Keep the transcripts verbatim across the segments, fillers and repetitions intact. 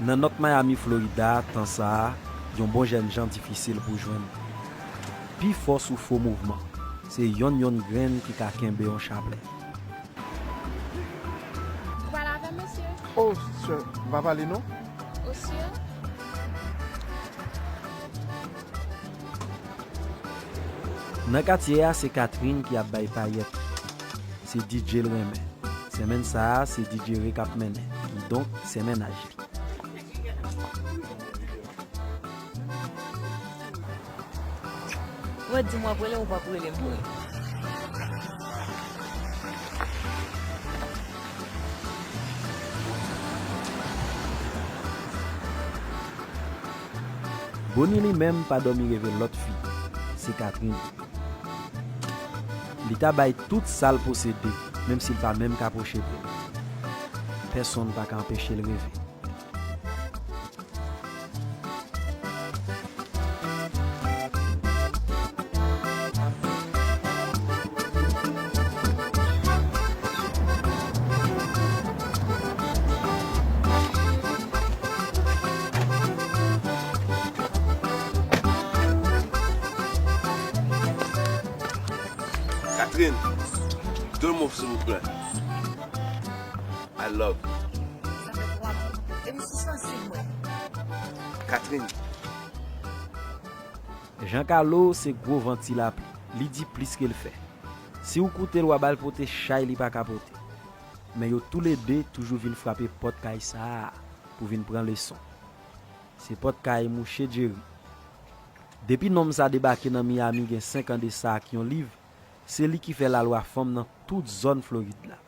Nan North Miami, Florida, tan sa a, yon bon jèn jan difisil pou jwenn. Pifò sou fo mouvman, se yonn yonn grenn ki ka kenbe yon chaplè. Ou pale avè m, mesye? Oh, sir, m pa pale non. Oh, sir? Nan katye a, se Catherine ki ap bay payèt. Se D J l renmen. Senmenn sa a, se D J Ray k ap mennen. Kidonk, se mennaj li. Mwen di m w ap rele m, ou p ap rele m vre. Bonnie li menm pa dòmi reve lòt fi, se Catherine. Li ta bay tout sa l posede, menm si l pa menm ka pwoche pre l. Pèsonn pa ka anpeche l reve. Catherine, deux mots, s'il vous plaît. I love. Sa fè twa mwa. Epi si sansib mwen. Catherine. Jean Carlo se gwo van ti lapli. Li di plis ke l fè. Si w koute l, w a ba l pote chay li pa ka pote. Men yo toulede toujou vin frape pòt kay sa a pou vin pran leson. Se pòt kay mouche Jerry. Depi nonm sa debake nan Miami gen senk an de sa ak yon liv, se li ki fè lalwa fanm nan tout zòn Florid la.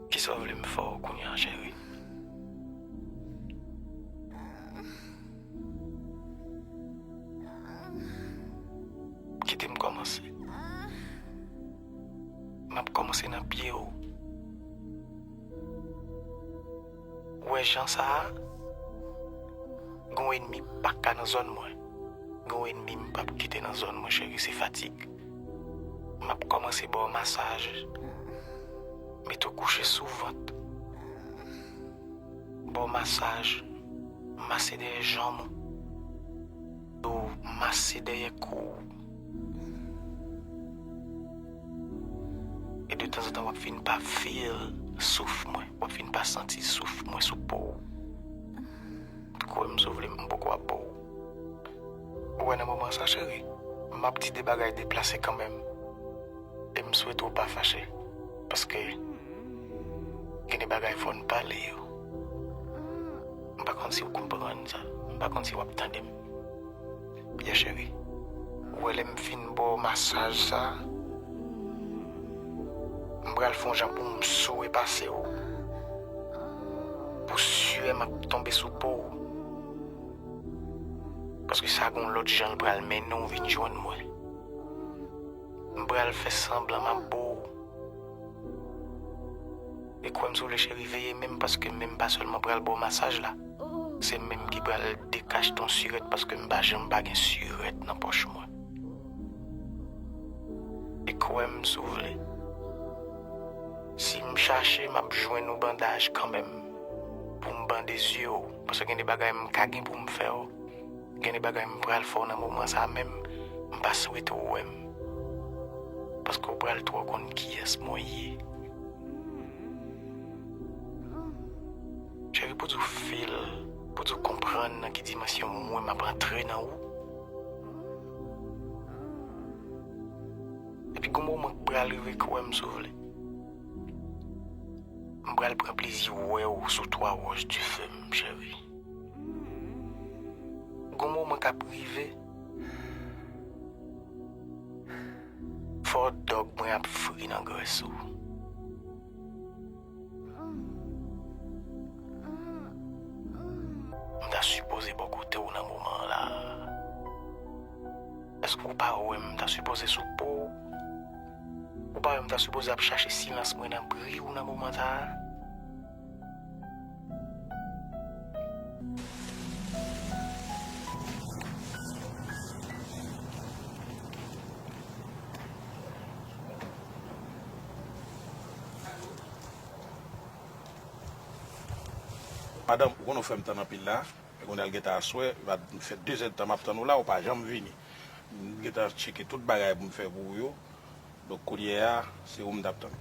Kisa w vle m fè w kounye a, cheri? Kite m kòmanse. M ap kòmanse nan pye w. Ou wè jan sa a? Gon ènmi k pa ka nan zòn mwen. Gon ènmi m p ap kite nan zòn mwen, cheri, se fatig. M ap kòmanse ba w masaj. Mete w kouche sou vant. Ba w masaj. Mase dèyè janm ou. Yo mase dèyè kou w. E de tanzantan, w ap fin pa feel souf mwen. W ap fin pa santi souf mwen sou po w. Kwè m, si w vle, m poko ap ba w. Ou wè, nan moman sa, cheri, m ap di de bagay deplase kanmenm. E m swete w pa fache. Paske gen de bagay fò n pale yo. M pa konn si w konprann sa. M pa konn si w ap tande m. Pierre cheri, ou wè lè m fin ba w masaj sa, m pral fè yon jan pou m sou e pase w. Pou syè m ap tonbe sou po w. Paske sa gon lòt jan l pral mennen w vin jwenn mwen. M pral fè sanblan m ap bo w. E kwè m, si w vle, cheri, veye men m, paske men m pa sèlman pral ba w masaj la. Se men m ki pral dekachte yon sirèt, paske m pa janm pa gen sirèt nan pòch mwen. E kwè m, si w vle, si m chache, m ap jwenn yon bandaj kanmenm pou m bande zye w, paske gen de bagay m ka gen pou m fè w. Gen de bagay m pral fè w nan moman sa a menm, m pa swete w wè m. Paske w pral twò konn kiyès mwen ye. Cheri, pou di w feel, pou di w konprann nan ki dimansyon mwen m ap antre nan ou. Epi gon moman k pral rive, kwè m, si w vle. M pral pran plezi wè w sou twa wòch dife m, cheri. Gon moman k ap rive, fò dòg mwen ap fri nan grès ou. M ta sipoze bò kote w nan moman an la. Èske w pa wè m ta sipoze sou po w? Ou pa wè m ta sipoze ap chache silans mwen nan bri w nan moman sa a? Madanm, ou konn ou fè m tann anpil la. Men kounye a l gentan aswè, va fè de zè d tan m ap tann ou la, ou pa janm vini. M gentan tcheke tout bagay pou m fè pou ou yo. Donk, kounye a, se ou m t ap tann.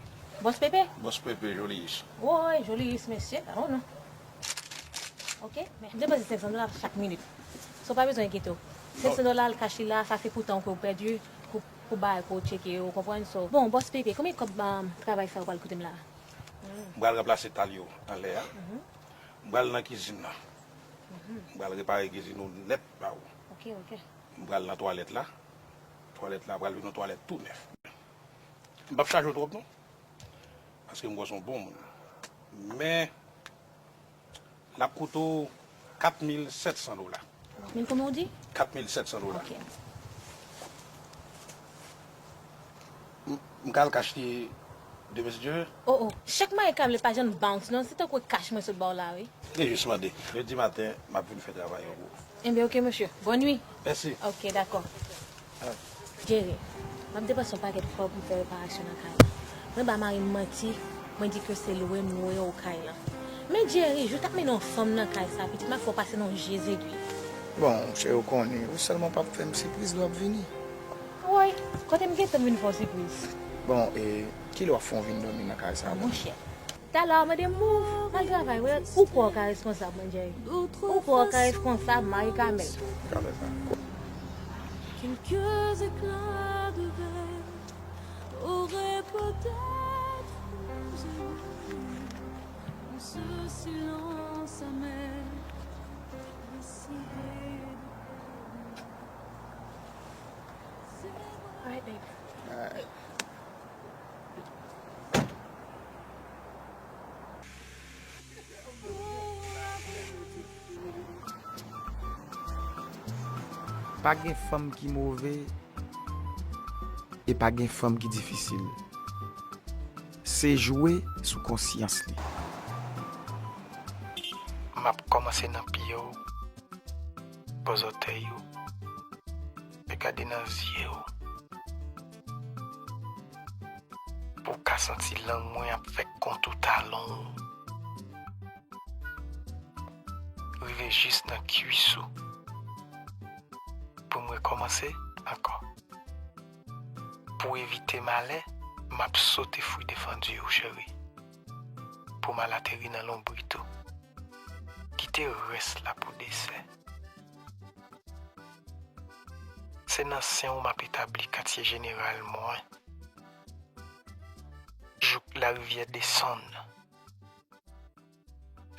Bòs Pepe? Bòs Pepe, Joliyis. Woy, Joliyis, mesye, pa yon non. Ok, men depanse senk san dola chak minit. So, pa bezwen enkyete w. Senk san dola al kach li la, sa se pou tan ke w pèdi, pou, pou bagay ke w tcheke yo, ou konprann? So, bon, Bòs Pepe, konbyen kòb, um, travay sa yo pral koute m la? M pral ranplase tal yo anlè a. M pral nan kizin nan. M pral repare kizin ou nèt ba ou. Ok, ok. M pral nan twalèt la. Twalèt la pral vin yon twalèt tou nèf. M p ap chaje w twòp non. Paske m wè se yon bon moun. Men, l ap koute w kat mil sèt san dola. Kat mil konbyen w di? Kat mil sèt san dola. Ok. M, m ka al kach li demen si Dye vle. Oh, oh. Chèk Marie Carmel pa janm bounce non, se tankou kach mwen sot ba w la, wi. Li jis mande. Lendi maten, m ap vin fè travay an gwo. Enben, ok, mesye. Bonne nuit. Mèsi. Ok, dakò. Jerry, m ap depanse yon pakèt kòb pou m fè reparasyon nan kay la. Mwen ba mari m manti, mwen di ke se lwe m lwe w kay lan. Men Jerry, jou t ap mennen yon fanm nan kay sa, pitit m ap fè w pase nan yon je zegwi. Bon, cheri, ou konnen, ou sèlman p ap fè m sipriz lè w ap vini. Woy, kote m gentan vin fè w sipriz? Bon, e kilè w ap fè w vin dòmi nan kay sa? Monchè, talè w mande m, move, al travay, wi. Ou kwè w ka responsab, mwen, Jerry? Ou kwè w ka responsab, Marie Carmel? Talè sa. Quelques éclats de verre auraient peut-être ému ce silence amer, décidé de perdre. Alright, babe. Alright. Pa gen fanm ki move e pa gen fanm ki difisil. Se jwe sou konsyans li. M ap kòmanse nan pye w, bò zòtèy ou, e gade nan zye w. Pou w ka santi lang mwen ap fè kontou talon w. Rive jis nan kwis ou. Pou m rekòmanse ankò. Pou evite malè, m ap sote fwi defandi w, cheri. Pou m al ateri nan lonbrit ou. Kite rès la pou desè. Se nan sen w m ap etabli katye jeneral mwen. Jouk larivyè desann.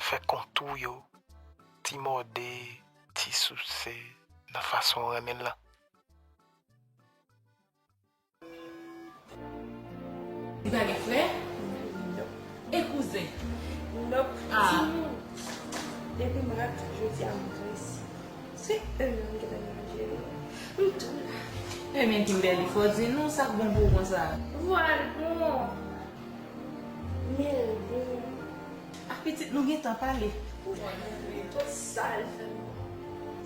Fè kontou yo, ti mòde, ti souse, nan fason w renmen l lan. Li pa gen frè? Nòp. E kouzen? Nòp. Ah. Timoun. Depi mat, jodi a m prese. Se e menm ki ta gen manje. M tou la. E men Kimberly, fò di nou sa k bon pou ou konsa. Vwal bon. Men l bon. Ak pitit nou gentan pale. Tout sa l fè m bon.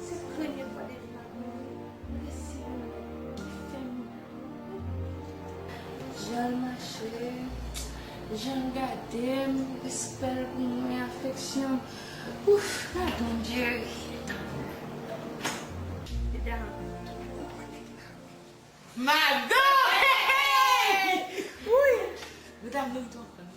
Se premye fwa depi m ap mouri, m resi yon nèg ki fè m bon. Jan l mache, jan l gade m, respè l pou mwen, afeksyon l. Ouf, gadon Jerry. Medam. Madan! Hey, hey! Wi! Medam, nou tou anfòm.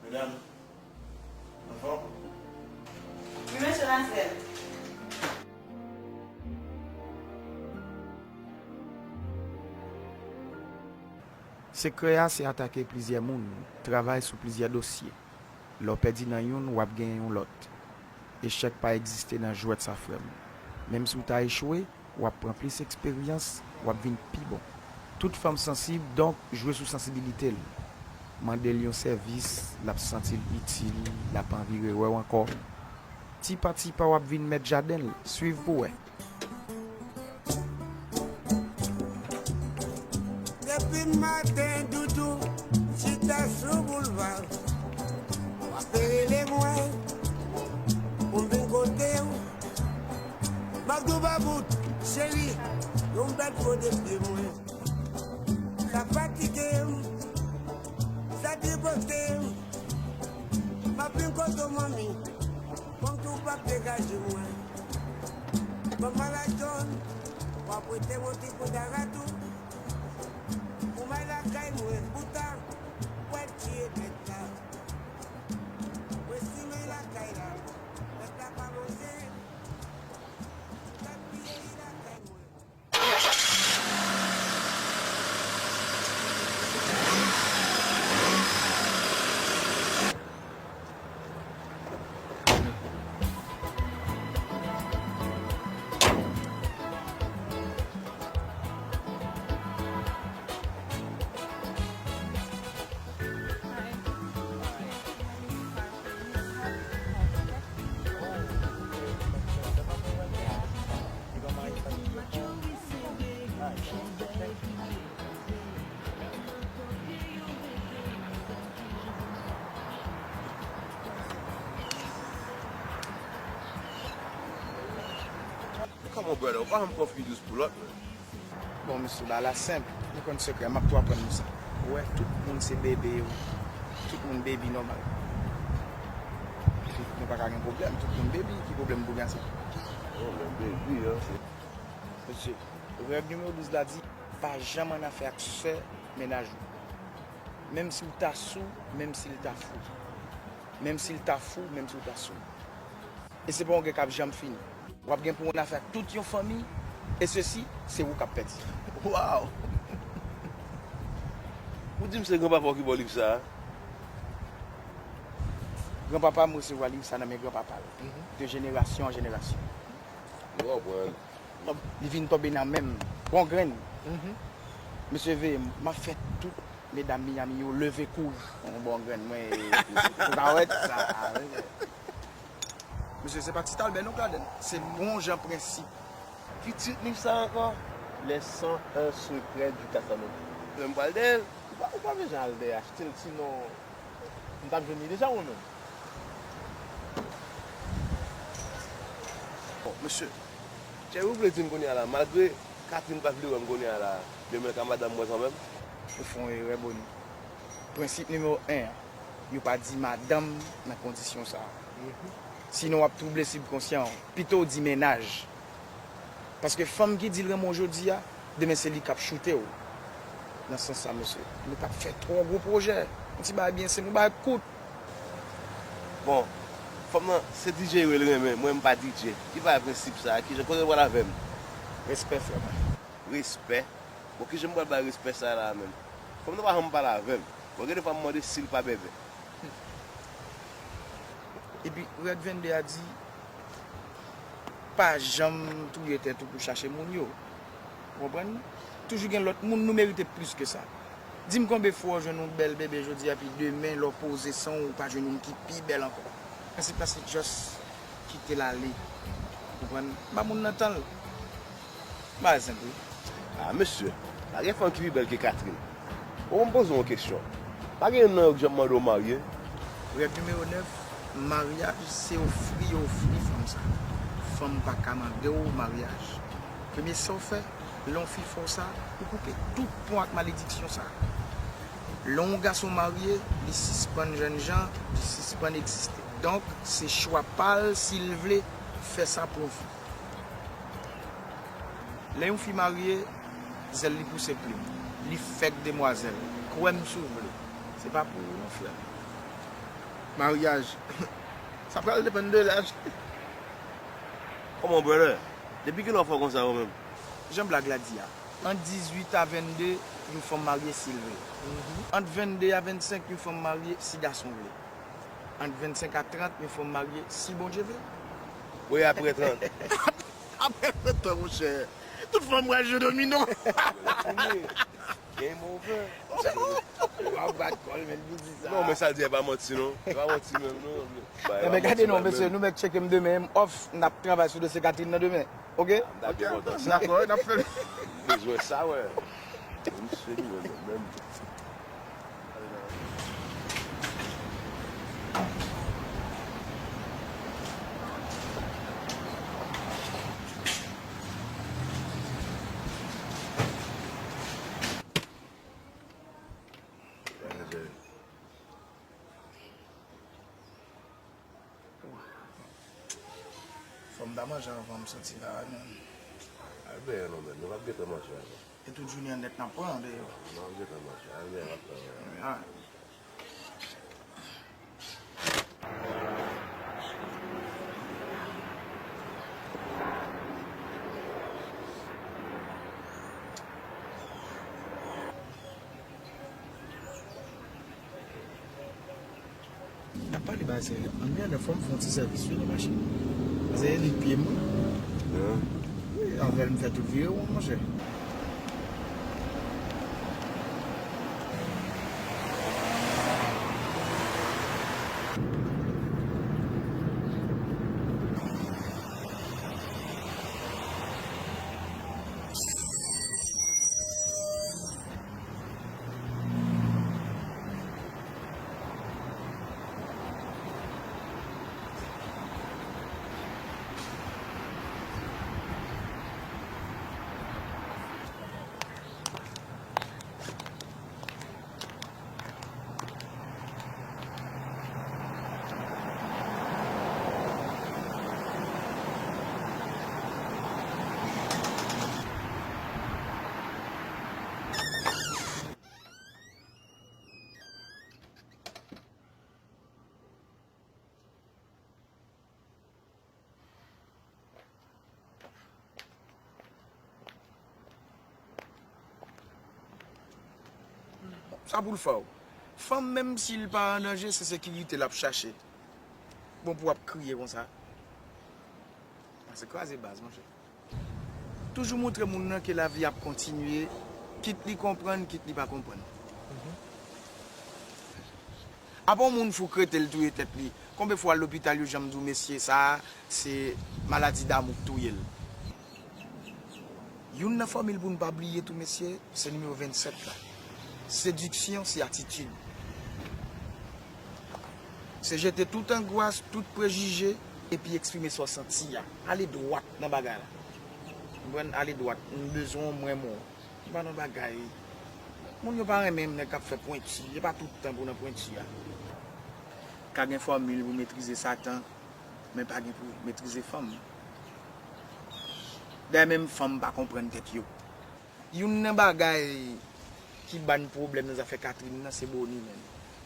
Medam, anfòm? Wi, mesye Marcel. Sekrè a se atake plizyè moun, travay sou plizyè dosye. Lè w pèdi nan youn, w ap genyen yon lòt. Echèk pa egziste nan jwèt sa, frè m. Menm si w ta echwe, w ap pran plis eksperyans, w ap vin pi bon. Tout fanm sansib, donk, jwe sou sansibilite l. Mande l yon sèvis, l ap santi l itil, l ap anvi rewè w ankò. Ti pa ti pa, w ap vin mèt jaden l. Swiv pou w wè. Depi maten, doudou, m chita sou boulva. W ape rele mwen pou m vin kote w. M ap di w pa bout, cheri, yon bèl fo depi mwen. Sa Fatige m, sa tripote m. M ap vin kote w, manmi. Kòm tou w p ap degaje mwen. Ban m malajòn, w ap rete yon ti poud a ratou. Pou m al lakay mwen, bouta, w al tiye bèt la. Mwen simen lakay la, bèt la pa manje. Ou t ap bliye li lakay mwen. Come on, brother, ou pa janm pran fi dous pou lòt, man. Bon, mesye, bagay la senp. Nou konn sekrè, m ap tou aprann nou sa. Ou wè, tout moun se bebe yo. Tout moun baby nòmal. Nou pa ka gen pwoblèm, tout moun baby, ki pwoblèm pou gen sa? Oh, men baby, an, se Mesye, règ nimewo douz la di, pa janm annafè ak sè mennaj ou. Menm si w ta sou, menm si l ta fou. Menm si l ta fou, menm si w ta sou. E se pa yon gè k ap janm fini. W ap gen pou w annafè ak tout yon fanmi, e sesi, se ou k ap pèdi. Waw! Ou di m se granpapa w ki ba w liv sa a? Granpapa m resevwa liv sa nan men granpapa l, de jenerasyon an jenerasyon. Mwen konprann. Li vin tonbe nan men m. Bon grenn. Mesye veye m, m ap fè tout medam Miami yo leve kouri. Yon bon grenn, mwen, ou ka wè sa. Mesye, se pa Ti Talbè non k ladann. Se bon jan prensip. Ki tit liv sa ankò? Les cent un secrets du Casanova. Men m pral dèyè l. Ou pa, ou pa bezwen al dèyè achte l, sinon m t ap jwenn li deja mwen menm. Bon, mesye, Thierry, ou vle di m kounye a la, malgre Catherine pa vle wè m kounye a la, demen l ka madanm mwen kanmenm? Ou fè yon erè, Boni. Prensip nimewo en an, yo pa di madanm nan kondisyon sa a. Sinon, w ap twouble sibkonsyan w. Pito w di mennaj. Paske fanm ki di l renmen w jodi a, demen se li k ap choute w. Nan sans sa, mesye, nou t ap fè twò gwo pwojè. Yon ti bagay byen senp, yon bagay kout. Bon, fanm nan, se D J yo l renmen, mwen m pa D J. Ki bagay prensip sa a? Kijan, kote l pral avè m? Respè, frè mwen. Respè? Bon, kijan m pral bay respè sa a la menm? Fanm nan pa janm pale avè m. Bon, gen de fwa m mande si l pa bèbè. Epi, règ vennde a di, pa janm touye tèt ou pou chache moun yo. Ou konprann? Toujou gen lòt moun, nou merite plis ke sa. Di m konbyen fwa w jwenn yon bèl bebe jodi a, epi demen, lè w poze san w, ou pa jwenn youn ki pi bèl ankò. Prensip la, se just kite l ale. Ou konprann? Ba moun nan tan l. Bagay senp, wi. Ah, mesye, pa gen fanm ki pi bèl ke Catherine. Bon, m poze w yon kesyon. Pa gen youn nan yo k janm mande w marye? Règ nimewo nèf, maryaj se ofri yo ofri fanm sa. Fanm pa ka mande w maryaj. Premye sa w fè, lè yon fi fè w sa, ou koupe tout pon ak malediksyon sa. Lè yon gason marye, li sispann jènjan, li sispann egziste. Donk, se chwa pa l si l vle fè sa pou yon fi. Lè yon fi marye, zèl li pouse plim. Li fèk demwazèl. Kwè m si w vle. Se pa pou ou non, frè m. Maryaj, sa pral depann de laj. Come on, brother. Depi kilè w fò konsa ou menm? Jan blag la di a, ant dizuit a vennde, yon fanm marye si l vle. Ant vennde a vennsenk, yon fanm marye si gason vle. Ant vennsenk a trant, yon fanm marye si Bondye vle. Wi, apre trant. Apre trant an, monchè, tout fanm pral jwe domino. Game over. W ap bat kò l, men li di sa. Non, men sa l di a pa manti, non. E pa manti menm, non. Ebyen, gade non, mesye, nou mèt tcheke m demen, m off, n ap travay sou dosye Catherine nan demen. Oke? Dakò, n ap fè l. Bezwen sa, wè. Misye li menm, menm. Pa manje anvan m soti la, non. Al benyen non, men nou p ap gentan manje anvan. E tout jounen an nèt n ap pran deyò. Nou p ap gentan manje, al benyen n ap pran. Alright. N ap pale ba Azèl. Ann, men, fò m fè yon ti sèvis wi nan machin. Azèl li pye mwen. Wi, avè l m fè tout vire won, monchè. Sa pou l fè w. Fanm, menm si l pa an danje, se sekirite l ap chache. Bon, pou w ap kriye konsa. Se kraze baz, monchè. Toujou montre moun nan ke lavi ap kontinye, kit li konprann, kit li pa konprann. Apa yon moun fou k rete l touye tèt li. Konbyen fwa l lopital yo janm di w, mesye, sa a, se maladi damou k touye l. Youn nan fòmil pou n pa bliye tou, mesye, se nimewo vennsèt la. Sediksyon, se atitid. Se jete tout angwas, tout prejije, epi eksprime sa w santi a. Ale dwat nan bagay la. Konprann? Ale dwat. M bezwen w, m renmen w. M pa nan bagay. Moun yo pa renmen nèg k ap fè pwenti. E pa tout tan pou w nan pwenti a. Ka gen fòmil pou metrize Satan, men pa gen pou metrize fanm. Dayè, menm fanm pa konprann tèt yo. Youn nan bagay ki ban pwoblèm nan zafè Catherine nan, se Bonnie menm.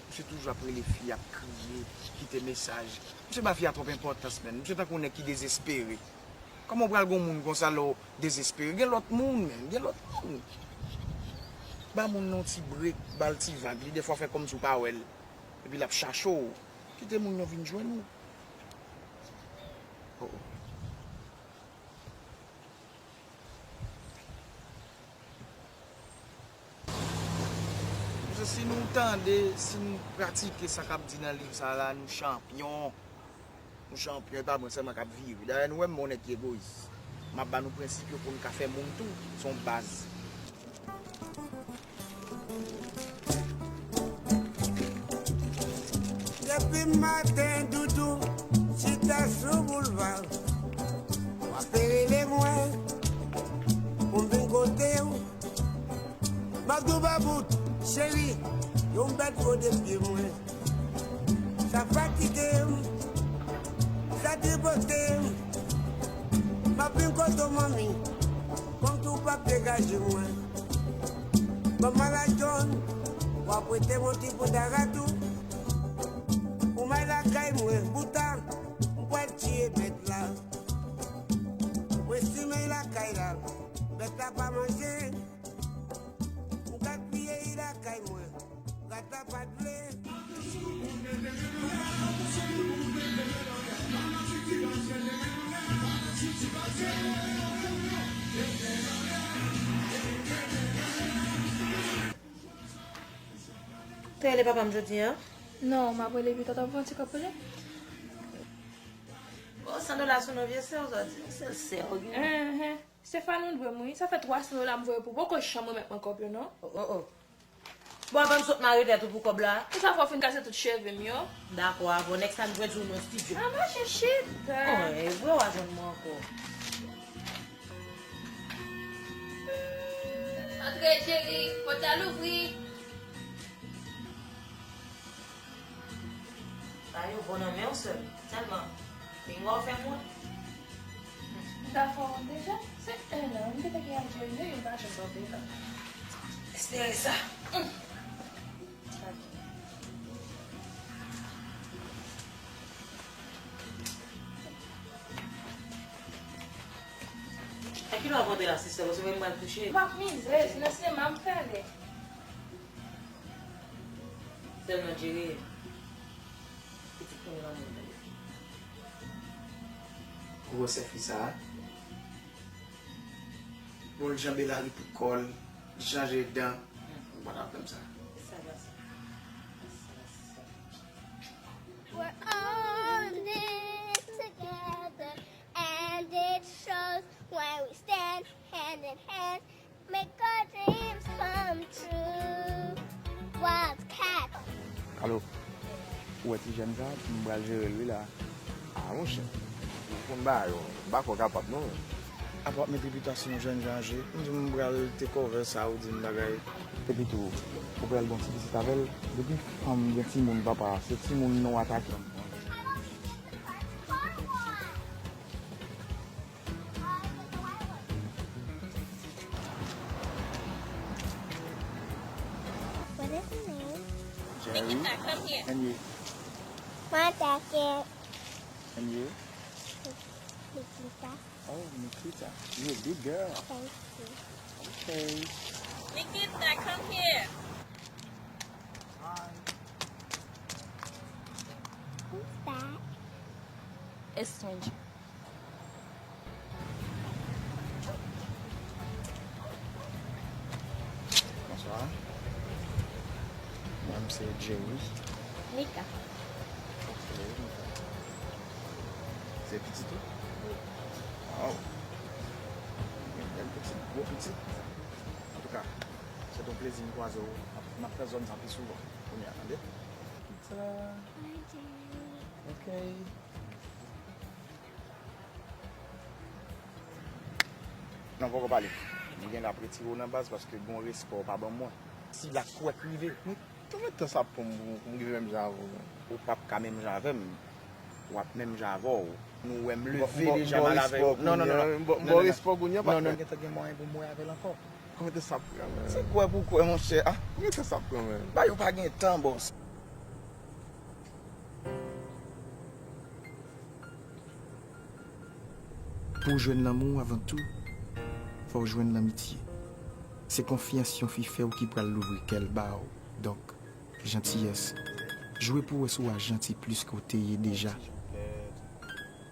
Misye toujou ap rele fi, ap kriye, kite mesaj. Misye ba fi a twòp enpòtans, menn. Misye tankou nèg ki dezespere. Kòman w pral gon moun konsa lè w dezespere? Gen lòt moun, menn. Gen lòt moun. Ba moun nan yon ti brek, ba l ti vag. Li defwa fè kòmsi w pa wè l. Epi l ap chache w. Kite moun nan vin jwenn ou. Oh, oh. Paske si nou tande, si n pratike sa k ap di nan liv sa la, nou chanpyon. Nou chanpyon, e pa mwen sèlman k ap vire. Dayè, nou wè m yon nèg ki egoyis. M ap ba nou prensip yo pou n ka fè moun tou. Se yon baz. Depi maten, doudou chita sou boulva, w ap rele mwen pou m vin kote w. M ap di w pa bout, cheri, yon bèt rode pye mwen. Sa fatige m, sa tripote m. M ap vin kote w, manmi, kòmsi w p ap degaje mwen. Ban m maladjòn, w ap rete m yon ti bout a gato. Ou may lakay mwen, bouta, m pral tiye bèt la. Mwen simen lakay la, bèt la pa manje. M gaspiye lakay mwen, rat la pa t vle. Te rele papa m jodi a? Non, m ap rele pita, w ap pran ti kòb pou li? Bon, san dola sou non, vye sè w, sa di, yon sèl sè w gen. Enhen. Stefano dwe m wi. Sa fè twa san dola m voye pou w. Poko janm remèt mwen kòb yo, non. Oh, oh, oh. Bon, avan m sot mare tèt ou pou kòb la. Pou sa fè w fin kase tout cheve m yo? Dakò, avan next time m pral di w non studio. Ah, mache chita. Oh, e vre w a jwenn mwen ankò. Antre, cheri, pòt la louvri. Sa yo bon nan men w sèl. Sèlman, pinga w fè mwen. Sa fè w wont deja? Se en an m te teke ap jere li, m pa janm ba w de tan. Espere sa. A kilè w ap rantre la, sista? Paske mwen, m pral kouche. M ap mize, se nan sinema m prale. Sèlman Jerry, pitit mwen nan men w. Gwosè fi sa a. Bon, l janbe lari pou kò l, li chanje dan. Mwen pa t ap tann sa. Sa, sa, sa, sa. We're all in this together, and it shows when we stand hand in hand, make our dreams come true. Wildcat. Alo, ou wè ti jèn sa, m pral jere l wi la. A, monchè, ou konn bagay yo, m pa kwè w kapab non. Apa w ap met repitasyon yon jènjan an je? M di w m pral take over sa ou di m bagay. Epi tou, ou pral gen yon ti pitit avè l. Depi fanm gen timoun, papa, se timoun nan w atake. What is your name? Jerry. Nikita, come here. And you? My jacket. And you? Nikita. Oh, Nikita, you a big girl. Thank you. Okay. Nikita, come here. Hi. Who's that? A stranger. Bonswa. Mwen, m se Jerry. Nika. Ok, Nika. Se pitit ou? Wi. Waw. Yon bèl pitit, gwo pitit. Antouka, se t on plezi m kwaze w. M ap, m ap fè zòn sa pi souvan kounye a, tande? Nika. Hi, Jerry. Ok. Non, poko pale. M gen dwa ap retire w nan baz paske gen yon respè w pa ban mwen. Si la kwèk rive. Men konbyen tan sa ap pran m pou, pou m rive menm jan avè w, menm? Ou p ap ka menm jan avè m. W ap menm jan avè w. Nou wè m leve deja m al avè yo. Non, non, non, non. M ba w respè w kounye a, patnè. Non, non, gentan gen mwayen pou m wè avè l ankò. Konbyen tan sa ap pran, menm? Se kwè pou kwè, monchè. Ah. Konbyen tan sa ap pran, menm? Ba yo pa gen tan, bòs. Pou w jwenn lanmou, avan tou, fò w jwenn lanmitye. Se konfyans yon fi fè w ki pral louvri kè l ba w. Donk, jantiyès. Jwe pou w wè si w a janti plis ke w te ye deja.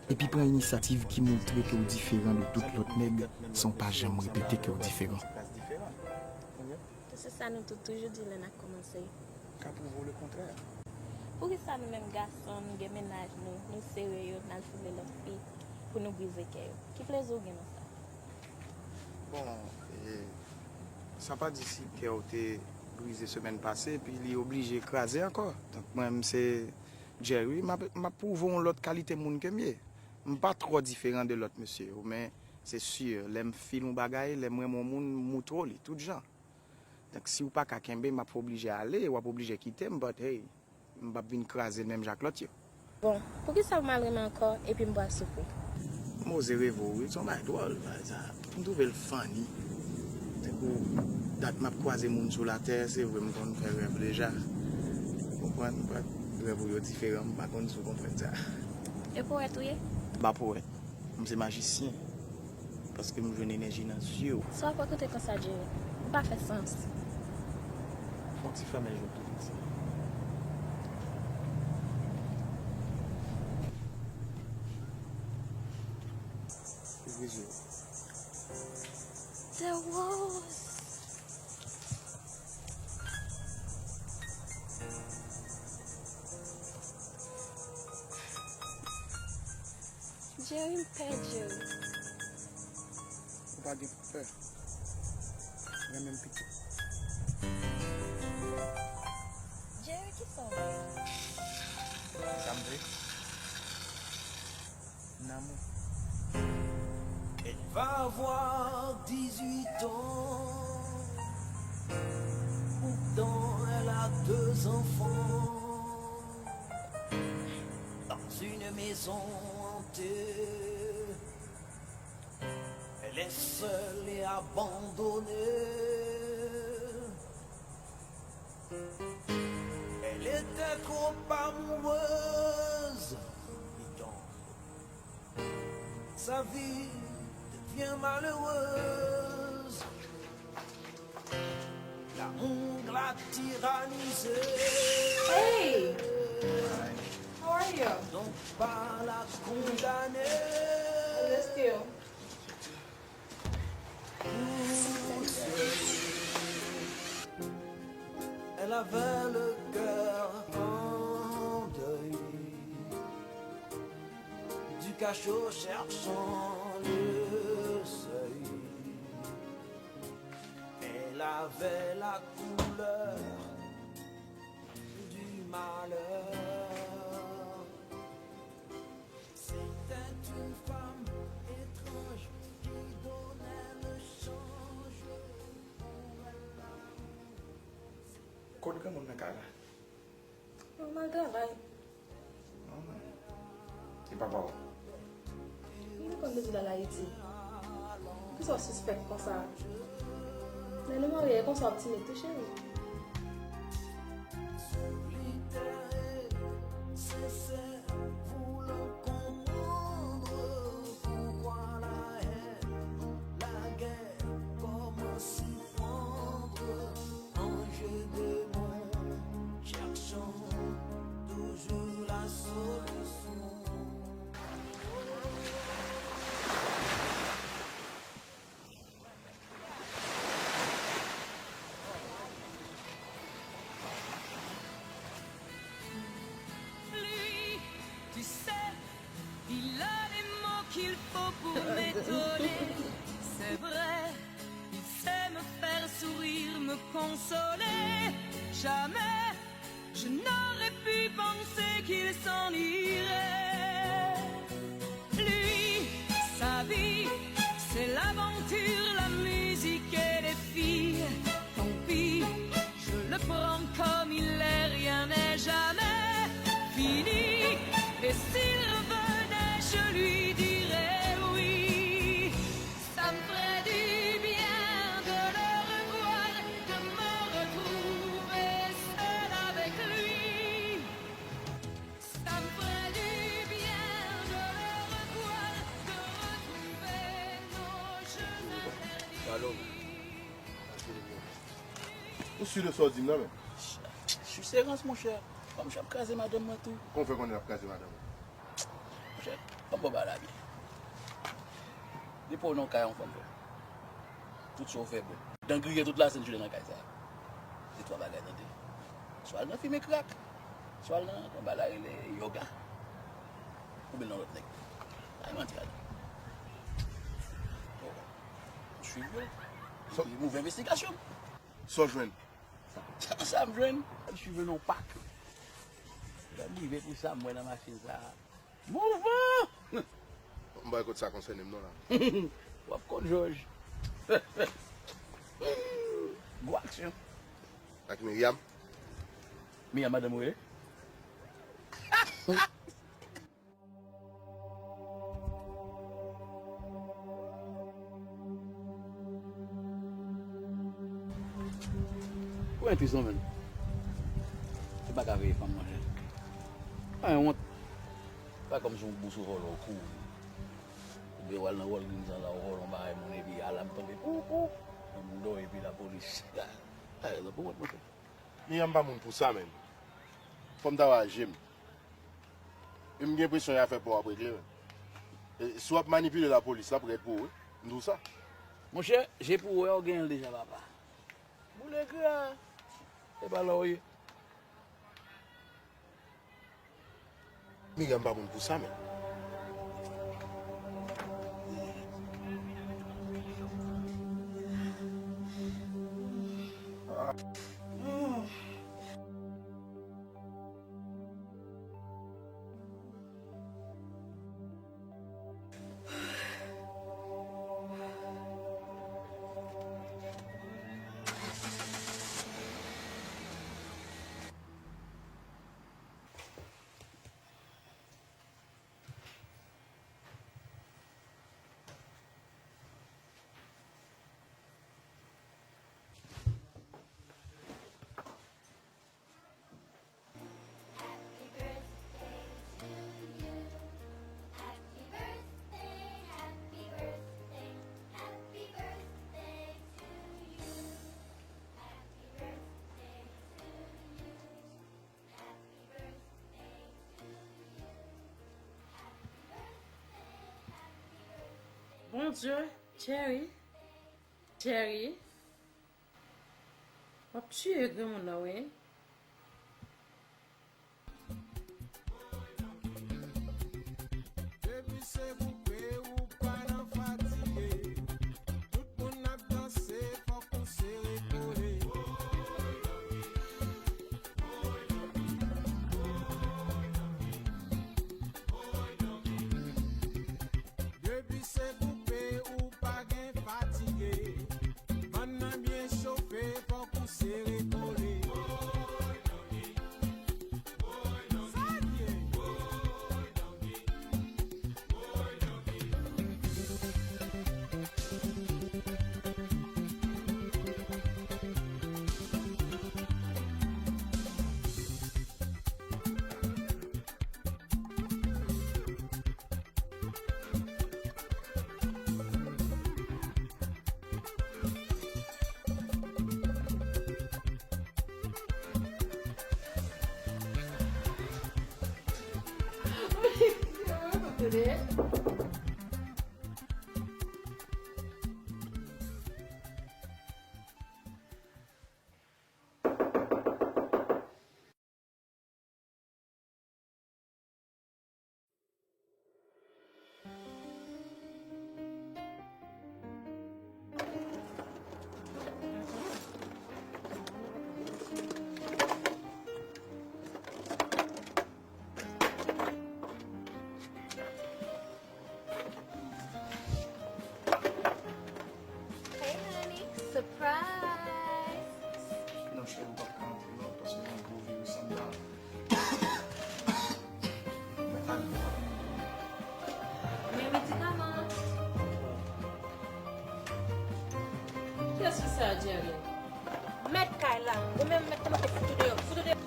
Epi pran inisyativ ki montre ke w diferan de tout lòt nèg, san w pa janm repete ke w diferan. Se sa nou tout toujou di lè n ap kòmanse. Ka pwouve w lekontrè. Poukisa nou menm gason, nou gen mennaj nou, nou sere yo, n al foule lòt fi pou nou brize kè yo? Ki plezi w gen nan sa? Bon, e, sa pa di si kè w te brize semèn pase, epi li oblije kraze ankò. Donk, mwen, m se Jerry, m ap, m ap pwouve w yon lòt kalite moun ke m ye. M pa twò diferan de lòt mesye yo, men se si, lè m fil yon bagay, lè m renmen yon moun, m moutre w li, tout jan. Donk, si w pa ka kenbe m, m ap oblije ale, w ap oblije kite m, but hey, m p ap vin kraze l menm jan ak lòt yo. Bon, poukisa w mal renmen ankò epi m pral soufri? M oze reve w, wi, se yon bagay dwòl, bagay sa. M twouve l funny. Tankou dat m ap kwaze moun sou latè, se vre m konn fè rèv deja. Ou konprann? But rèv ou yo diferan, m pa konn si w konprann sa. E powèt ou ye? M pa powèt. M se majisyen. Paske m jwenn enèji nan zye w. Sa w ap rakonte konsa, Jerry? Li pa fè sans. Fon ti flanmè je w tou piti. Ouvri zye w. The Rose. Jerry, m pè, Jerry. Ou pa gen pè. Renmen m pito. Jerry, kisa w vle? Sa m vle? N amour. Elle va avoir dix-huit ans. Pourtant, elle a deux enfants. Dans une maison hantée. Elle est seule et abandonnée. Elle était trop amoureuse. Sa vie devient malheureuse. L'amour l'a tyrannisée. Hey! How are you? Donc pas la condamner. I missed you. Elle avait le cœur en deuil du cachot cherchant le seuil. Elle avait la couleur du malheur. C'était une femme étrange qui donnait le change pour elle. Kot granmoun nan kay la? Mwen al travay. Anmwey. E papa w? M te konn depi l al Ayiti. Poukisa w sispèk konsa? Lè nou marye, e konsa w ap timid tou, cheri. Solitaire et sincère, voulant comprendre pourquoi la haine, la guerre, comment s'y prendre. Ange, démon, cherchons toujours la solution. Lui, tu sais, il a les mots qu'il faut pour m'étonner. C'est vrai, il sait me faire sourire, me consoler. Jamais je n'aurais pu penser qu'il s'en irait. Lui, sa vie, c'est l'aventure, la musique et les filles. Tant pis, je le prends comme il est, rien n'est jamais fini. Et s'il revenait, je lui dirais oui. Ça me ferait du bien de le revoir, de me retrouver seule avec lui. Ça me ferait du bien de le revoir, de retrouver nos jeux interdits. Shalom. Ou si de sa w di m nan, men? Chise rans, monchè. Fanm ch ap kraze madanm mwen tou. Kòman w fè konnen l ap kraze madanm ou? Monchè, fanm pa ba la byen. Depi w nan kay yon fanm, frè, tout sa w fè bon. Dan griye tout lasenn chile nan kay sa. Se twa bagay, tande. Swa l nan fimen krak, swa l nan, nan bagay la rele yoga, oubyen l nan lòt nèg. Ay manti la. Bon, m swiv yo. Epi m ouvè envestigasyon. Sa w jwenn? Sa, sa m jwenn, m swiv yo nan yon pak. Lè m rive pou sa, m wè nan machin sa, mouvan! M bay kot sa konsène m non la. W ap konn Jòj. Gwo aksyon. Ak Miriam? Miriam madanm ou ye? Ou entwizyon menm. Ou pa ka veye fanm manje. Pa gen wont. Pa kòmsi yon bous ou vòlò ou kouri. Oubyen w al nan Walgreens an la ou vòlò yon bagay moun epi alam tonbe pou pou. Moun dòmi epi lapolis. Pa gen wont monchè. Miriam pa moun pou sa menm. Fò m ta wè a je m. E m gen enpresyon y a fè pa w ap regle menm. E, si w ap manipile lapolis, l ap rèd pou ou wi. M di w sa. Monchè, je pou wè w genyen l deja papa. Boule gra. Se pa la w ye. Miriam pa moun pou sa menm. Mon Dieu, Jerry, Jerry, w ap tiye granmoun nan, wi. Depi se koupe ou pa nan fatige. Tout moun ap danse, fòk ou sere kole. Depi se koupe ou pa gen fatige. Bann nan byen chofe, fòk ou sere kole. Sa l ye. Hey, honey. Surprise! Non, cheri, ou p ap ka antre non, paske gen gwo viris anndan. Men medikaman. Kiyès ki sa, Jerry? Mèt kay la. Ou menm mèt kòmanse fout ou deyò. Fout ou deyò.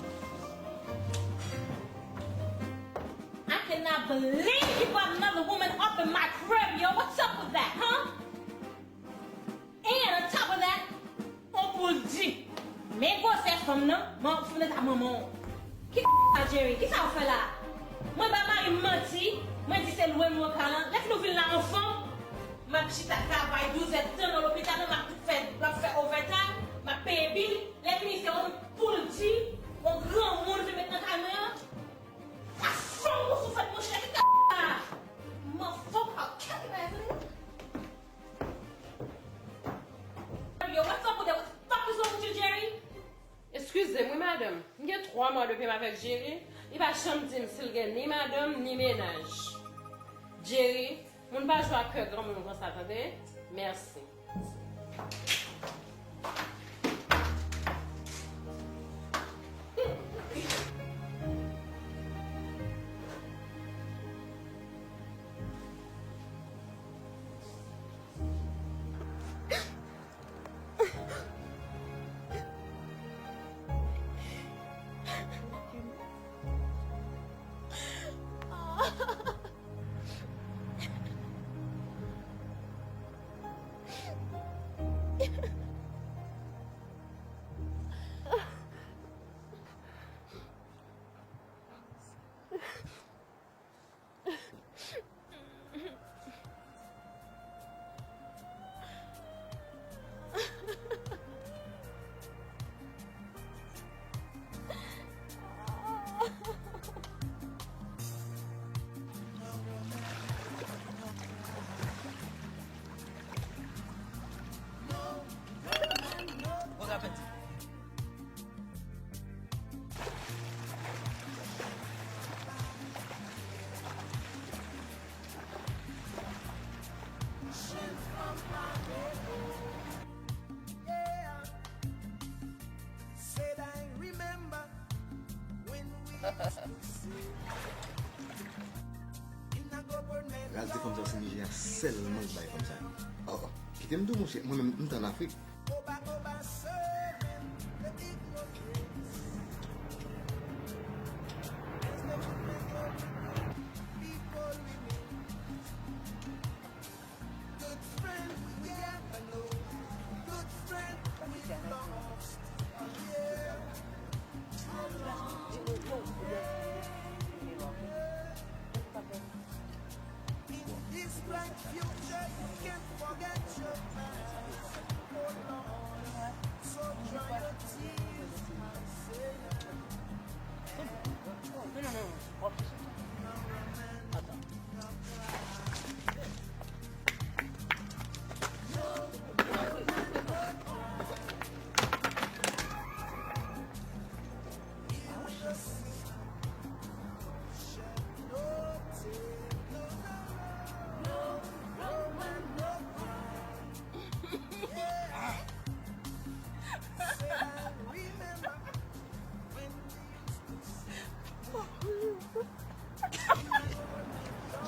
I cannot believe you brought another woman up in my crib, yo. What's up with that, huh? And on top of that, on poul di. Men gwosè fanm nan, man, fanm nan ta manman w. Ki sa, Jerry? Kisa w fè la? Mwen bay mari m manti, mwen di se lwe m wè ka lan. Lè fin nou vin la anfan, m ap chita travay douz èdtan nan lopital la, m ap fè, m ap fè overtime, m ap peye bil. Lè fini se on poul di, on granmoun vin met nan kay mwen an. A fanm ou sou fèt, monchè, ki ka la? Motherfucker, can you imagine? Yo, what's up with that? What the fuck is wrong with you, Jerry? Eskize m, wi, madanm. M gen twa mwa depi m avèk Jerry. Li pa janm di m si l gen ni madanm, ni mennaj. Jerry, moun pa jwe ak kè granmoun konsa, tande? Mèsi. Raz de fanm sa, se Nigeria sèlman k bay fanm sa. Oh, oh. Kite m di w, monchè, mwen menm, m t ann Afrik.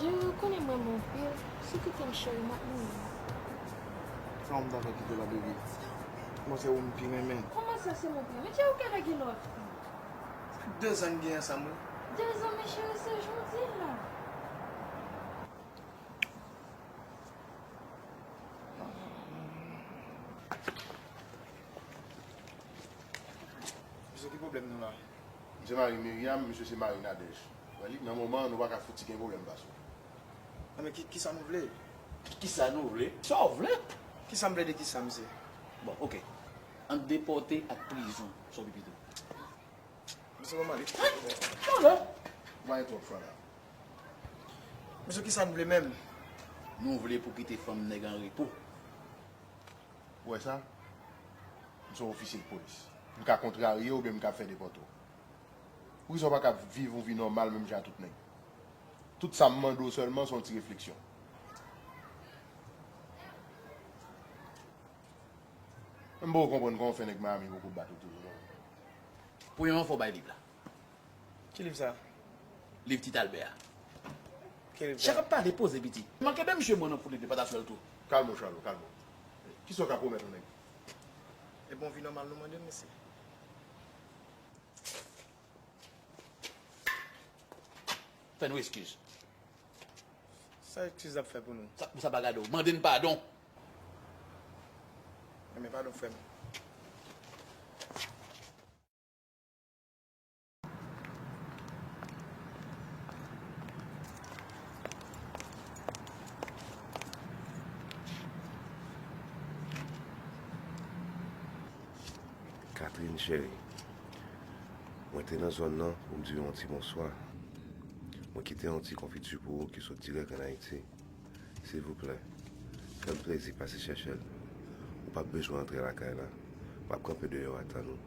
Jerry, ou konnen m renmen w anpil. Si w kite m, cheri, m ap mouri. Sa w m ta fè kite la, baby? Mwen se ou m pi renmen. Kòman sa se mwen pi renmen? Jerry, ou genlè gen lòt fi? Sa fè dezan n gen ansanm, wi. Dezan, men cheri, se jodi a. Misye, ki pwoblèm nou la? M se mari Myriam, misye se mari Nadège. Wè li, nan moman an, nou pa ka fouti gen pwoblèm, paso. Nan, men ki, kisa nou vle? Kisa nou vle? Sa w vle? Kisa m vle de kisa, misye? Bon, oke. Ant depòte ak prizon, sa w pi pito? Misye, kòman li? Talè. Ou pa gen twòp chwa la. Misye, kisa n vle menm? Nou vle pou kite fanm nèg an repo. Ou wè sa? M se yon ofisye de polis. M ka kontrarye w oubyen m ka fè depòte w. Poukisa w pa ka viv yon vi nòmal menm jan ak tout nèg? Tout sa m mande w sèlman se yon ti refleksyon. M poko konprann kòman w fè nèg Miami poko bat ou toujou, non. Premyèman, fò w bay liv la. Ki liv sa? Liv Tit Albè a. Ki liv sa? Chak ap pale poze, piti. Manke de misye mwen nan foule de pataswèl tou. Kalme w, Charlot, kalme w. Kisa w ka pwomèt yon nèg? E bon vi nòmal nou mande l, mesye. Fè nou eskiz. Sa eskiz ap fè pou nou? Sa, pou sa pa gade w. Mande n padon. Enben, padon, frè m. Catherine cheri, mwen te nan zòn nan pou m di w yon ti bonswa. Mwen kite yon ti konfiti pou ou ki sot dirèk ann Ayiti. Silvouplè, fè m plezi pase chèche l. Ou p ap bezwen antre lakay la. M ap kanpe deyò a tann ou.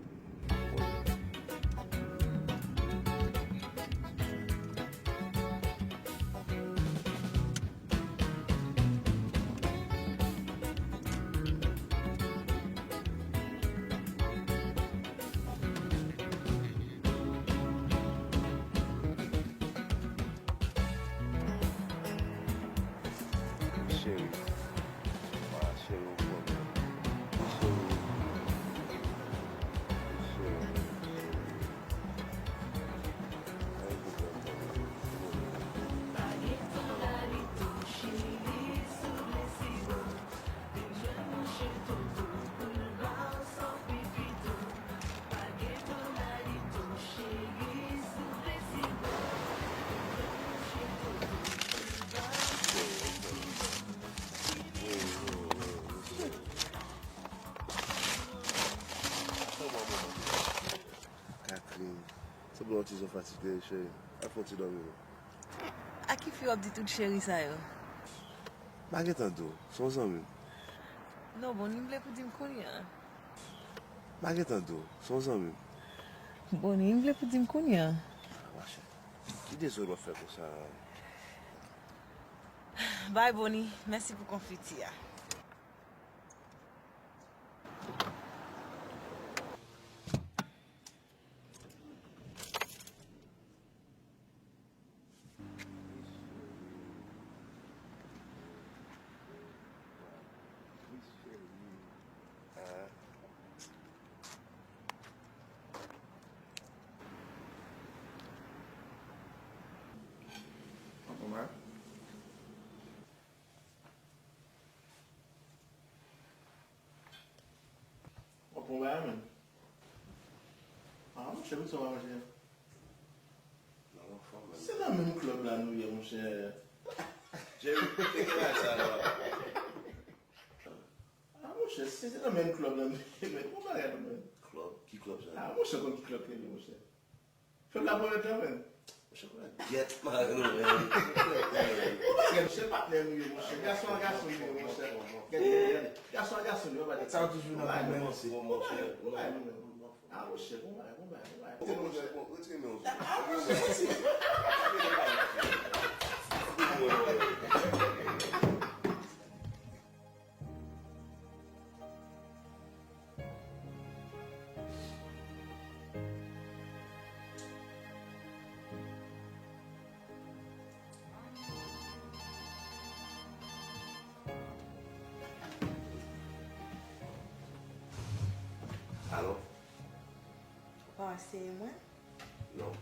Cheri. Ah, cheri, ou pran mwen. Cheri. Cheri. Ay, pwoblèm, pwoblèm. Catherine, sanble w ti jan fatige, cheri. Al fè yon ti dòmi non. A ki fi w ap di tout cheri sa yo? M pa gentan di w, se yon zanmi m. Non, Bonnie, m vle pou di m kounye a. M pa gentan di w, se yon zanmi m. Bonnie, m vle pou di m kounye a. Ah, ma chè, ki dezòd w ap fè konsa? Bye, Bonnie. Mèsi pou konfiti a. W ap pran bagay menm? Ah, monchè, poukisa w pa manje? Se nan menm klèb la nou ye, monchè. Cheri, te gen bagay sa non. Ah, monchè, se, se nan menm klòb la nou ye, men. Bon bagay nou menm. Klòb? Ki klòb sa? Ah, monchè, konn ki klòb ke li, monchè. Fè m la pwomèt la, men. Monchè, konn gyèt mari nou, men. Bon bagay, monchè, patnè nou ye, monchè. Gason a gason nou ye, monchè. Gason a gason nou ye, pa di. Sa w toujou nan pwoblèm, se. Bon bagay, bon bagay nou menm. Ah, monchè, bon bagay, bon bagay, bon bagay. Bon, monchè, bon, retire men w sou. Ah, monchè, Alo? Ou pa wè se mwen? Non.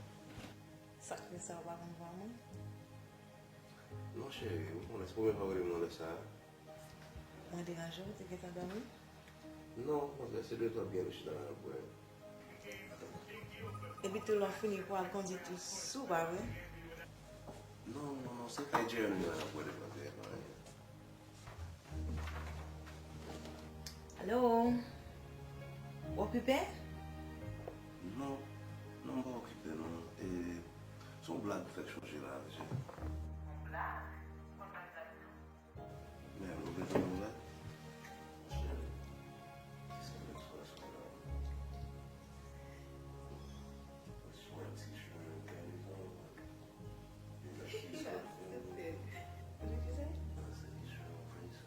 Sa k fè sa, ou pa konn vwa mwen? Non, cheri, ou konnen se premye fwa w rele mwen lè sa a. Mwen deranje w, ou te gentan dòmi? Non, okontrè, se de tan byen nou chita la, nou bwè. Epi tou lè w fini pou al kondui tou sou, pa vre? Non, non, non, se kay Jeremy la, nou bwè de tan byen, pa anyen. Alo? W okipe? Non, non, m pa okipe, non. E, se yon blag ou fèk chonje la, mesye. Yon blag? Ou konn blag sa yo tou? Men, ou bezwen nouvèl? Monchè, kisa m ekspresyon la? Ekspresyon ti cheve kè li sa. Li la ki ekspresyon. Sa se ekspresyon prince.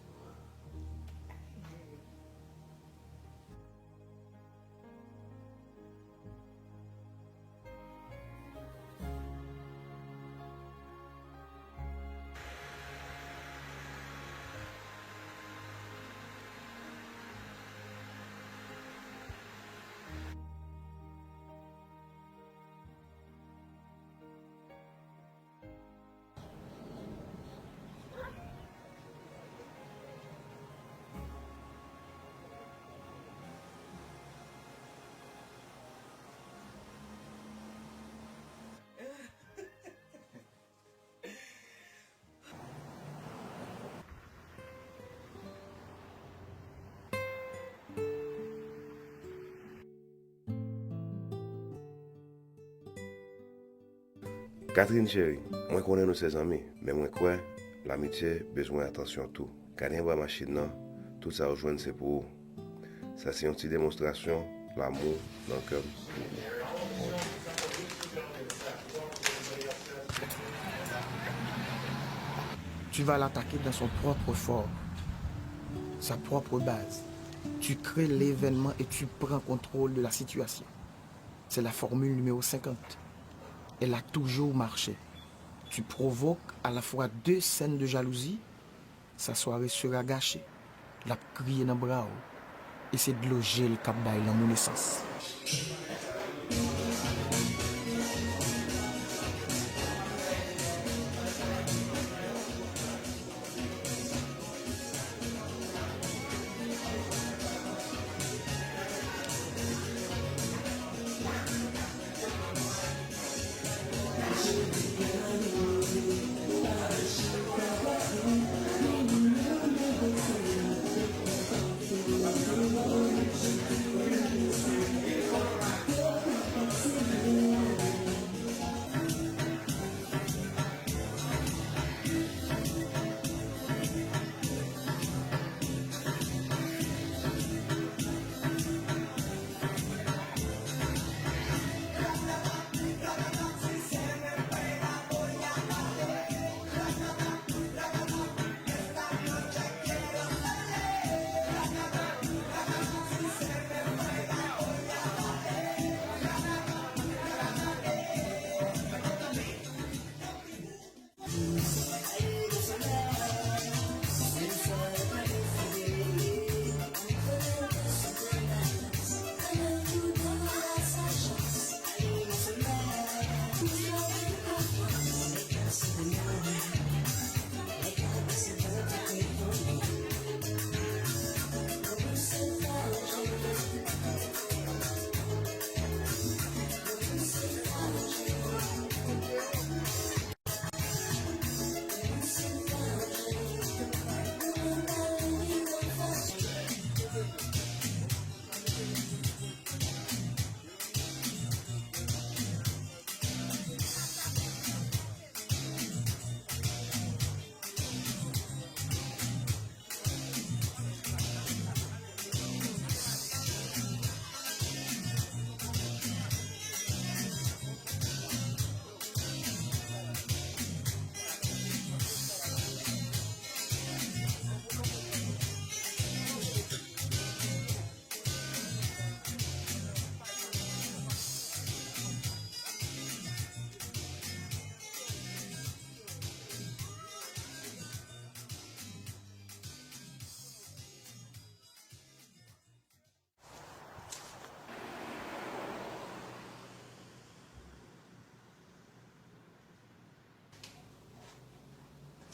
Catherine cheri, mwen konnen nou se zanmi, men mwen kwè lamitye bezwen atansyon tou. Gade anba machin nan, tout sa ou jwenn se pou ou. Sa se yon ti demonstrasyon lanmou nan kè m pou ou. Tu vas l'attaquer dans son propre fort, sa propre baz. Tu crées l'événement et tu prends contrôle de la situation. C'est la formule numéro cinquante. Elle a toujours marché. Tu provoques à la fois deux scènes de jalousie, sa sware sera gâchée. L ap kriye nan bra w. E se dlo je l k ap bay lanmou nesans.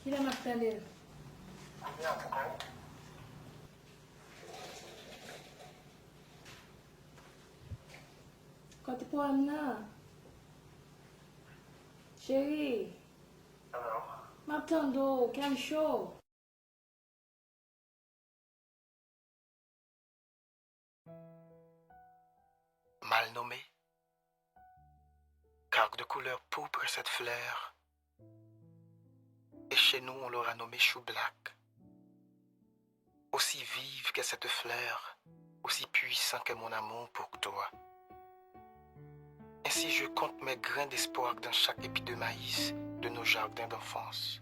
Kilè m ap tande l? Kote pòm nan? Cheri, m ap tande w, kè m cho. Mal nommée, car de couleur pourpre cette fleur, et chez nous on l'aura nommée chou black. Aussi vive qu'est cette fleur, aussi puissant qu'est mon amour pour toi. Ainsi je compte mes grains d'espoir dans chaque épi de maïs de nos jardins d'enfance.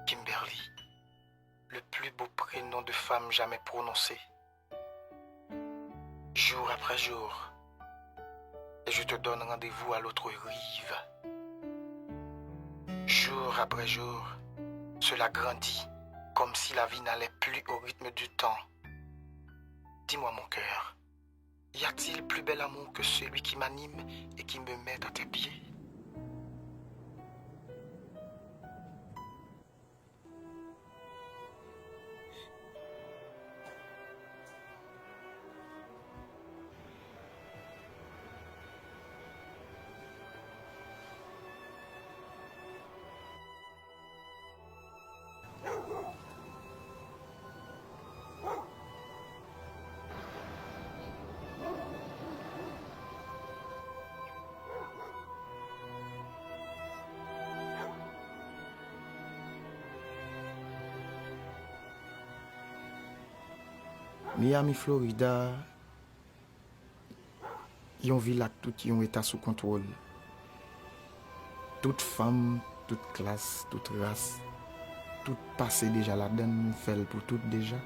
Kimberly, le plus beau prénom de femme jamais prononcé. Jour après jour, et je te donne rendez-vous à l'autre rive. Jour après jour, cela grandit, comme si la vie n'allait plus au rythme du temps. Dis-moi, mon cœur, y a-t-il plus bel amour que celui qui m'anime et qui me met à tes pieds? Miami, Florida, yon vil ak tout yon eta sou kontwòl. Tout fanm, tout klas, tout ras, tout pase deja ladann, fè l pou tout deja.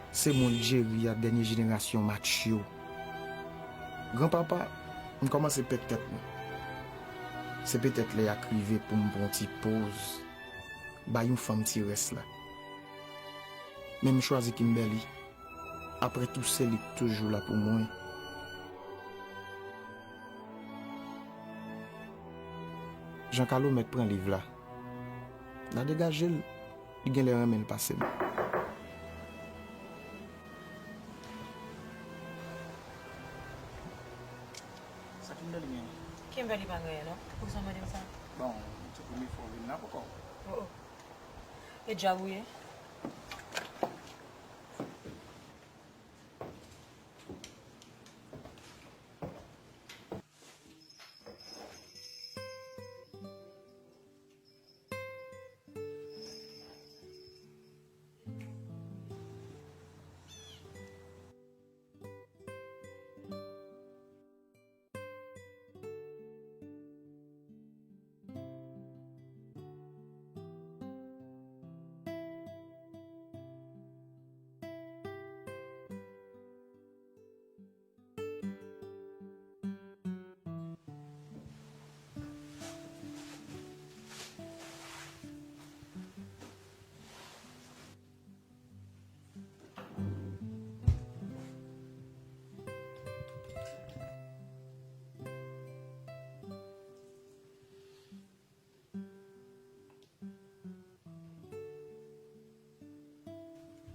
Se mwen Jerry a, dènye jenerasyon macho. Granpapa, m kòmanse pèd tèt mwen. Se petèt lè a k rive pou m pran yon ti poz, bay yon fanm ti rès la. Men m chwazi Kimberly. Apre tou, se li k toujou la pou mwen. Jan Kalomèt pran liv la. N a degaje l, li genlè renmen l pase m. Sa Kimberly genyen? Kimberly pa genyen non. Poukisa w mande m sa? Bon, se premye fwa w vin la poko? Oh, oh. E djab ou ye?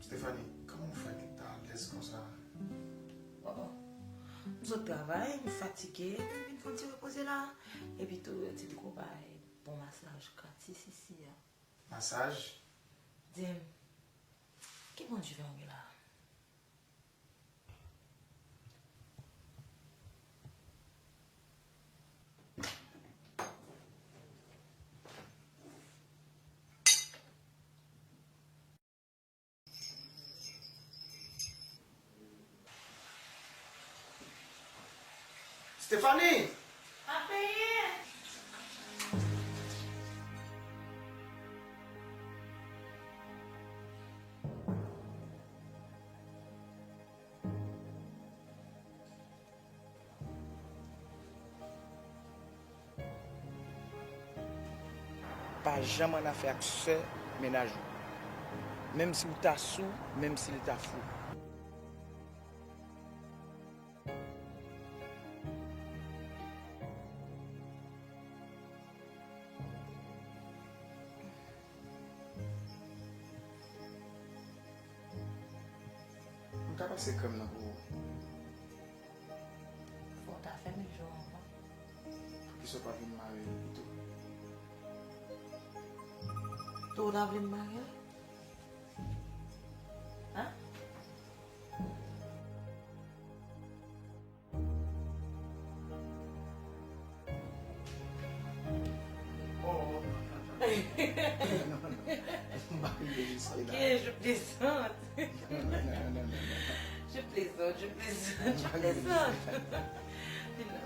Stephanie, kòman w fè ki ta alèz konsa? Oh, oh. M sot travay, m fatige, m vin fè yon ti repoze la. Epi tou, yo di m gon bay bon masaj gratis isi a. Masaj? Di m, ki bon diven w gen la? Stephanie! Ap peye! Pa janm annafè ak sè mennaj ou. Menm si w ta sou, menm si l ta fou. Ka pase krèm nan pou ou. Fò w ta fè m yon jou anvan. Poukisa w pa vin mare l pito? Tou w ta vle m mare l? Hein? Oh, non, non, non, non. Non, non, non. M pa rive jis la. Ok, je plaisante. Non, non, non, non, non, non. Je plaisante, je plaisante, je plaisante. M pa rive jis la. Vin la.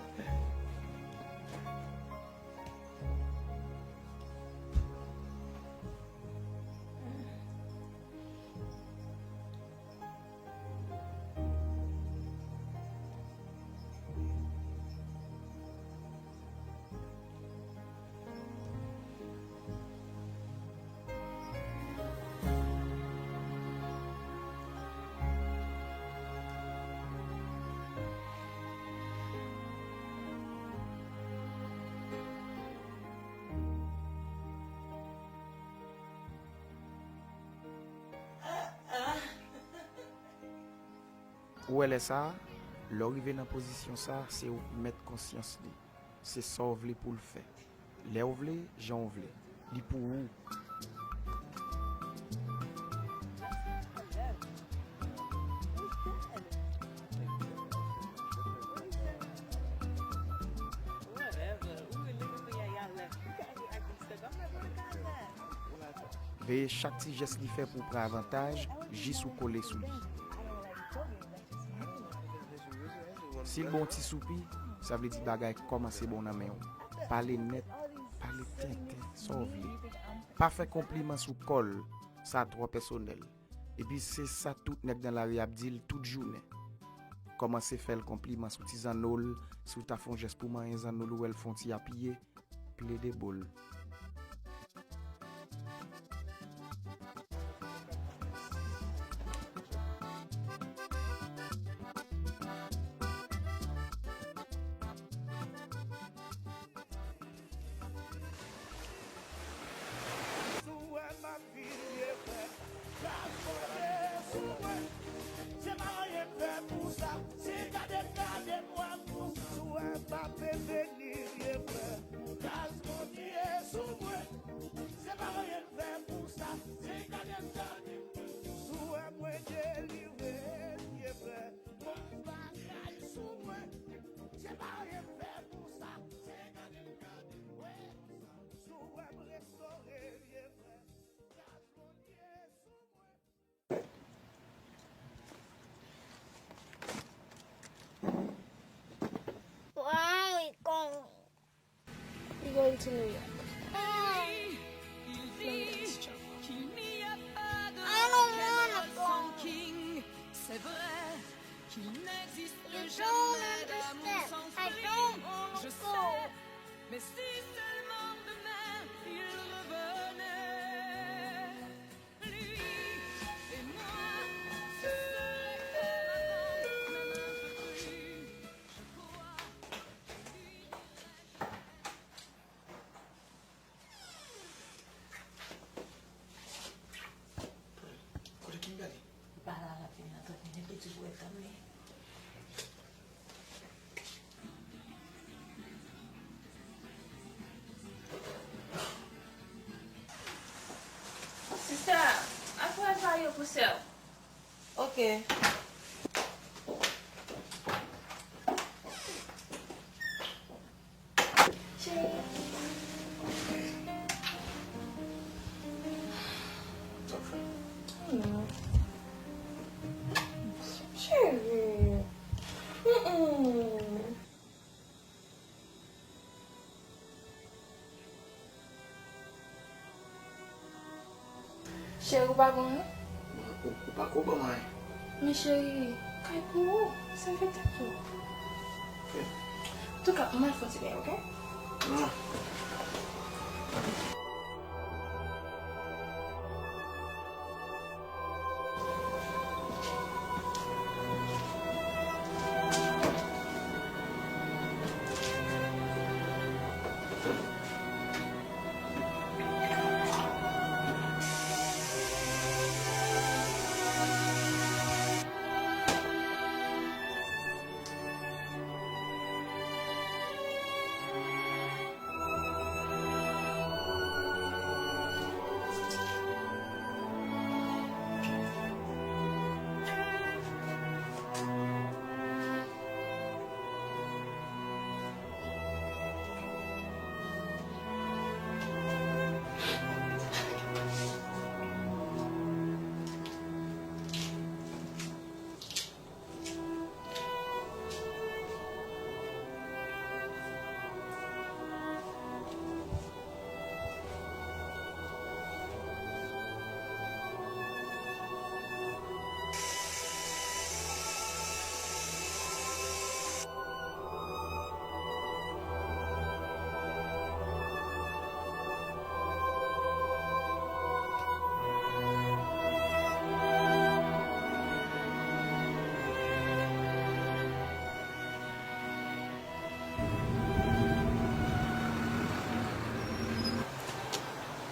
Ou wè lè sa a, lè w rive nan pozisyon sa a, se ou k mèt konsyans li. Se sa w vle pou l fè. Lè w vle, jan w vle. Li pou ou. Veye chak ti jès li fè pou w pran avantaj, jis ou kole sou li. Si l ba w yon ti soupi, sa vle di bagay kòmanse bon nan men w. Pale nèt, pale tenten, sa w vle. Pa fè konpliman sou kò l, sa twò pèsonèl. Epi se sa tout nèg nan lari ap di l tout jounen. Kòmanse fè l konpliman sou ti zanno l, si w ta fè yon jès pou manyen zanno l, ou wè l fè yon ti apiye, plede bo l. Si w wè m ap vin vye frè, gaz monte sou mwen. Se pa anyen m fè pou sa. Se gade m gade m wè m pou. Si w wè m ap vini vye frè, gaz monte sou mwen. Se pa anyen m fè pou sa. Se gade m gade m wè m pou. Si w wè mwen delivre vye frè, bon bagay sou mwen. Se pa anyen m fè pou sa. Se gade m gade m wè. Si w wè m restore vye frè, gaz monte sou mwen. Why we going? We going to New York. Florida's trouble. I don't wanna go. You don't understand. I don't wanna go. Kote Kimberly? Li pa la, l ap vin nan trant minit, li di pou w tann li. Sista, al pran mayo pou sè w. Ok. Cheri. Sa w fè? Non. Cheri. Mm-mm. Cheri, ou pa bon, non? Ou, ou pa ko ban mwen. Men cheri, kay pou ou, sèvi tèt ou. Ok. Antouka, m al fè yon ti beny, ok? Non.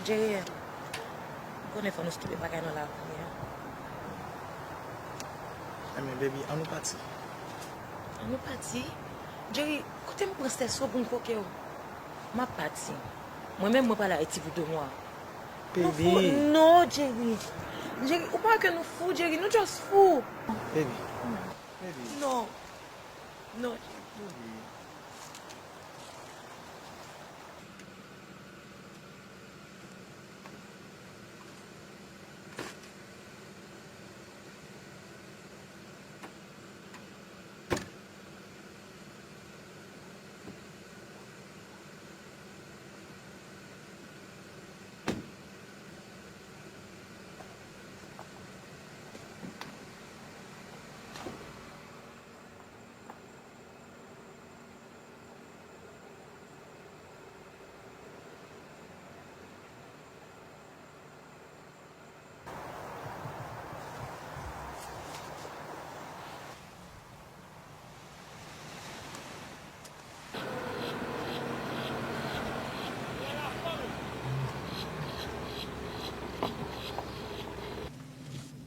Jerry, m konnen fò nou stope bagay nou la kounye a. Enben, baby, ann nou pati. Ann nou pati? Jerry, kote m pran strès ou pou m koke w? M ap pati. Mwen menm, mwen prale Ayiti pou de mwa. Baby. Non, Jerry. Jerry, ou pa wè ke nou fou, Jerry? Nou just fou. Baby. Baby. Non. Non, Jerry. Baby.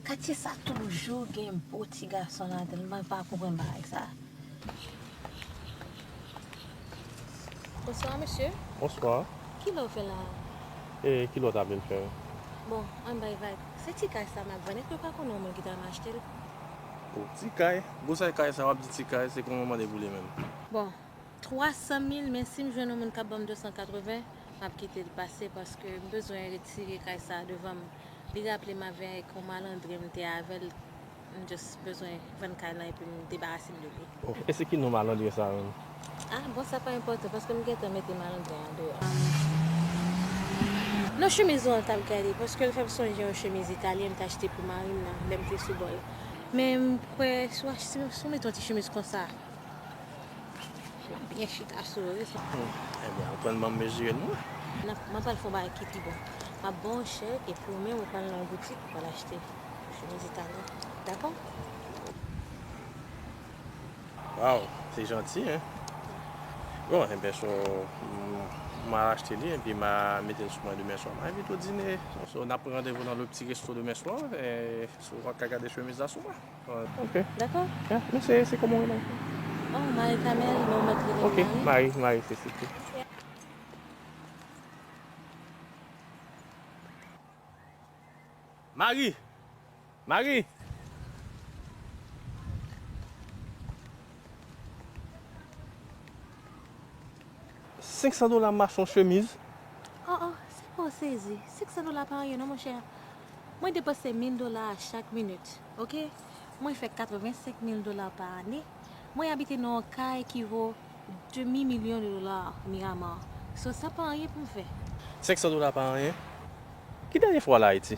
Katye sa toujou gen bo ti gason ladan l, mwen pa konprann bagay sa. Bonswa, mesye. Bonswa. Kilè w fè la a? E kilè w ta vle m fè? Bon, ann bay vag. Se ti kay sa m ap vann. Èske w pa konnen yon moun ki ta renmen achte l? O, ti kay? Gwo sèl kay sa w ap di ti kay, se kòman w mande pou li menm? Bon, twa san mil, men si m jwenn yon moun k ap ban m de san katreven, m ap kite l pase paske m bezwen retire kay sa devan m. Li raple m avèk yon malandren m te avè l, m just bezwen vann kay lan epi m debarase m de li. Oh, e se ki non malandren sa menm? Ah, bon, sa pa enpòtan paske m gentan mete malandren an deyò. Non, chemiz ou an t ap gade paske l fè m sonje yon chemiz italyen m te achte pou mari m nan lè m te sou bò l. Men m kwè si w ach-, si w, si w mete yon ti chemiz konsa, l ap byen chita sou ou, wi. Hmm. Ebyen, ou konn ban m mezire l mwen. N ap, m ap al fè yon bagay ki pi bon. M ap ba w yon chèk, epi ou menm ou pral nan yon boutik, ou pral achte yon chemiz italyen. Dakò? Waw, se janti, en. Bon, ebyen, so, m, m al achte li, epi m a mete l sou mwen demen swa. M a envite w dine. So, n ap pran randevou nan le ti resto demen swa, e, so, w a ka gade chemiz la sou mwen. Ok. Dakò? Ya, men se, se kòman w rele? Oh, Marie Carmel, men w mèt rele m Marie. Ok, Marie, Marie, se sipli. Marie! Marie! Senk san dola m achte yon chemiz. Oh, oh, se pa w sezi. Senk san dola pa anyen non, monchè. Mwen depanse mil dola chak minit, oke? Mwen fè katrevensenk mil dola pa ane. Mwen abite nan yon kay ki vo demi milyon de dola Miramar. So, sa pa anyen pou m fè. Senk san dola pa anyen? Ki dènye fwa w al Ayiti?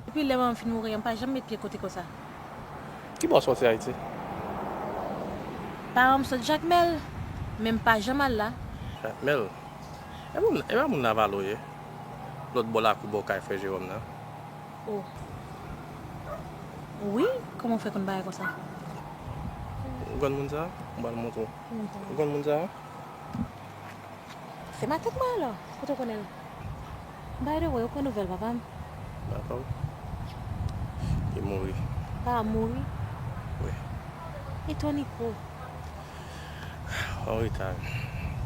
Depi lè manman m fin mouri an, m pa janm met pye kote konsa. Ki bò w sòti Ayiti? Paran m sot Jakmèl, men m pa janm al la. Jakmèl? E moun, e pa moun Lavalo ye? Lòt bò lakou bò kay frè Jewòm nan. Oh. Wi, kòman w fè konn bagay konsa? Ou konn moun sa? M pral montre w. Ou konn moun sa? Se matant mwen alò, kote w konnen l? By the way, ou konn nouvèl papa m? Papa w? Li mouri. Papa m mouri? Wi. E Tonico? An reta, wi.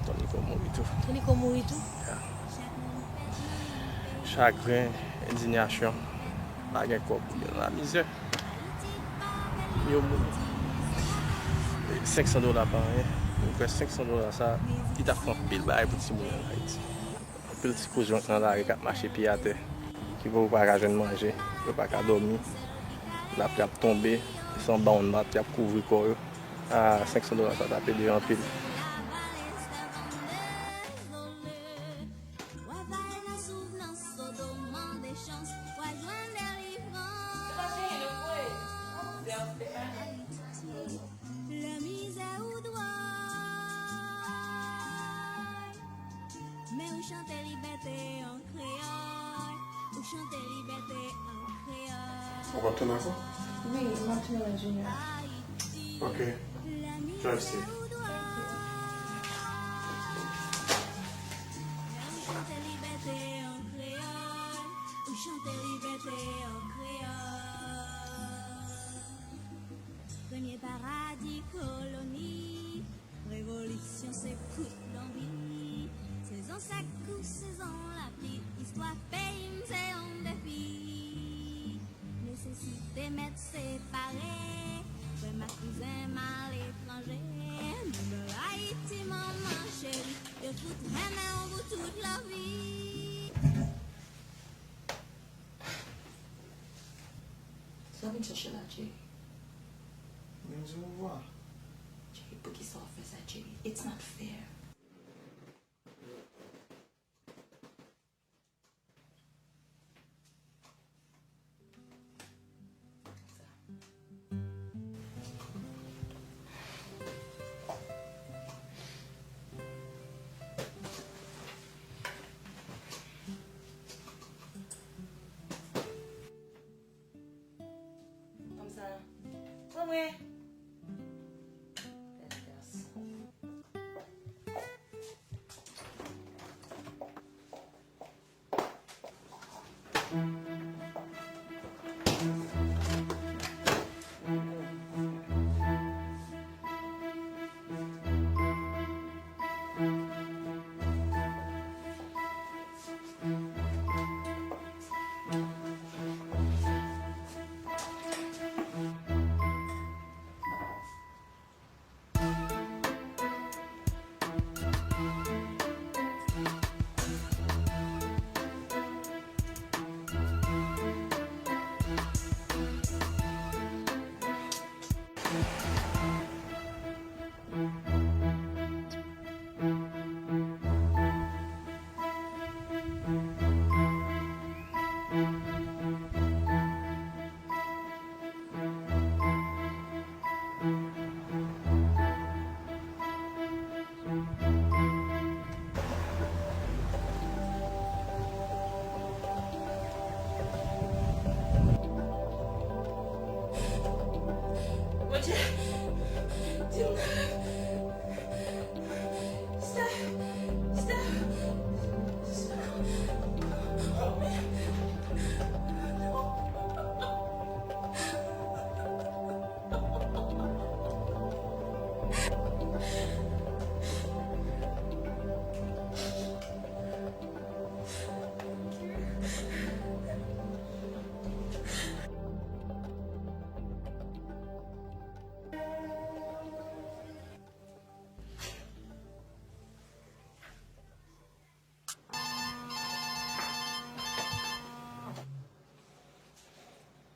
Tonico mouri tou. Tonico mouri tou? Ya. Chagren, endiyasyon, pa gen kòb, lamizè. Yo moun. Senk san dola pa anyen. Mwen kwè senk san dola sa, li ta fè anpil bagay pou timoun an Ayiti. Anpil ti koz jwenk nan lari k ap mache pye atè, ki pou pa ka jwenn manje, yo pa ka dòmi. Lapli ap tonbe, se anba yon nat y ap kouvri kò yo. A, senk san dola sa t ap ede anpil. Travay nan soufrans, Sodom mande chans, w a jwenn delivrans. Ayiti, lamizè ou dwòl. Men ou chante libète an kreyòl. Ou chante libète an kreyòl. Ou p ap tounen ankò? Wi, m ap tounen nan Junior. Ok. Drive safe. Thank you. Radi koloni, revolisyon se kout danbi. Sezon sèk kou sezon lapli, istwa peyi m se yon defi. Nesesite mèt separe, frè m ak kouzen m aletranje. Menm Ayiti manman cheri, yo fout renmen w pou tout lavi. Sa vin chèche la, Jerry? Vin di ouvwa. Jerry, poukisa w fè sa, Jerry? It's not fair. Kòmsa. Pran mwen. Bèl gason. Bondye, di m. Stop! Stop! Stop!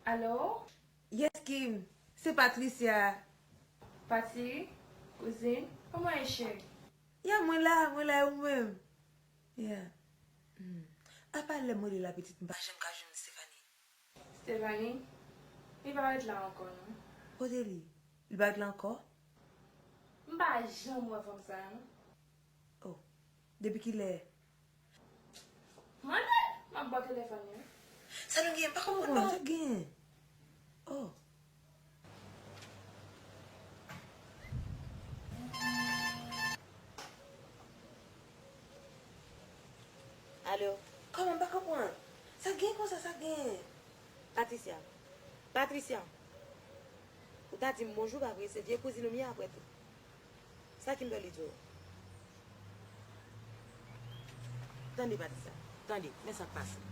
Alo? Yes, Kim. Se Patricia. Pati, kouzin, kòman w ye, cheri? Ya, mwen la, mwen la, e ou menm? Ya. Hmm. Apa lè m rele la, pitit, m pa janm ka jwenn Stephanie. Stephanie? Li pa ret la ankò, non. Kote li? Li pa ret la ankò? M pa janm wè fanm sa, non. Oh. Depi kilè? Mande! M ap ba w telefòn li, wi. Sa nou gen? M pa konprann non. Sa gen? Oh. Alo? Kòman, m pa konprann? Sa gen konsa, sa gen? Patricia. Patricia. Ou ta di m bonjou, pa vre? Se vye kouzin ou m ye apre tou. Sa Kimberly di w? Tande, Patricia. Tande, men sa k pase.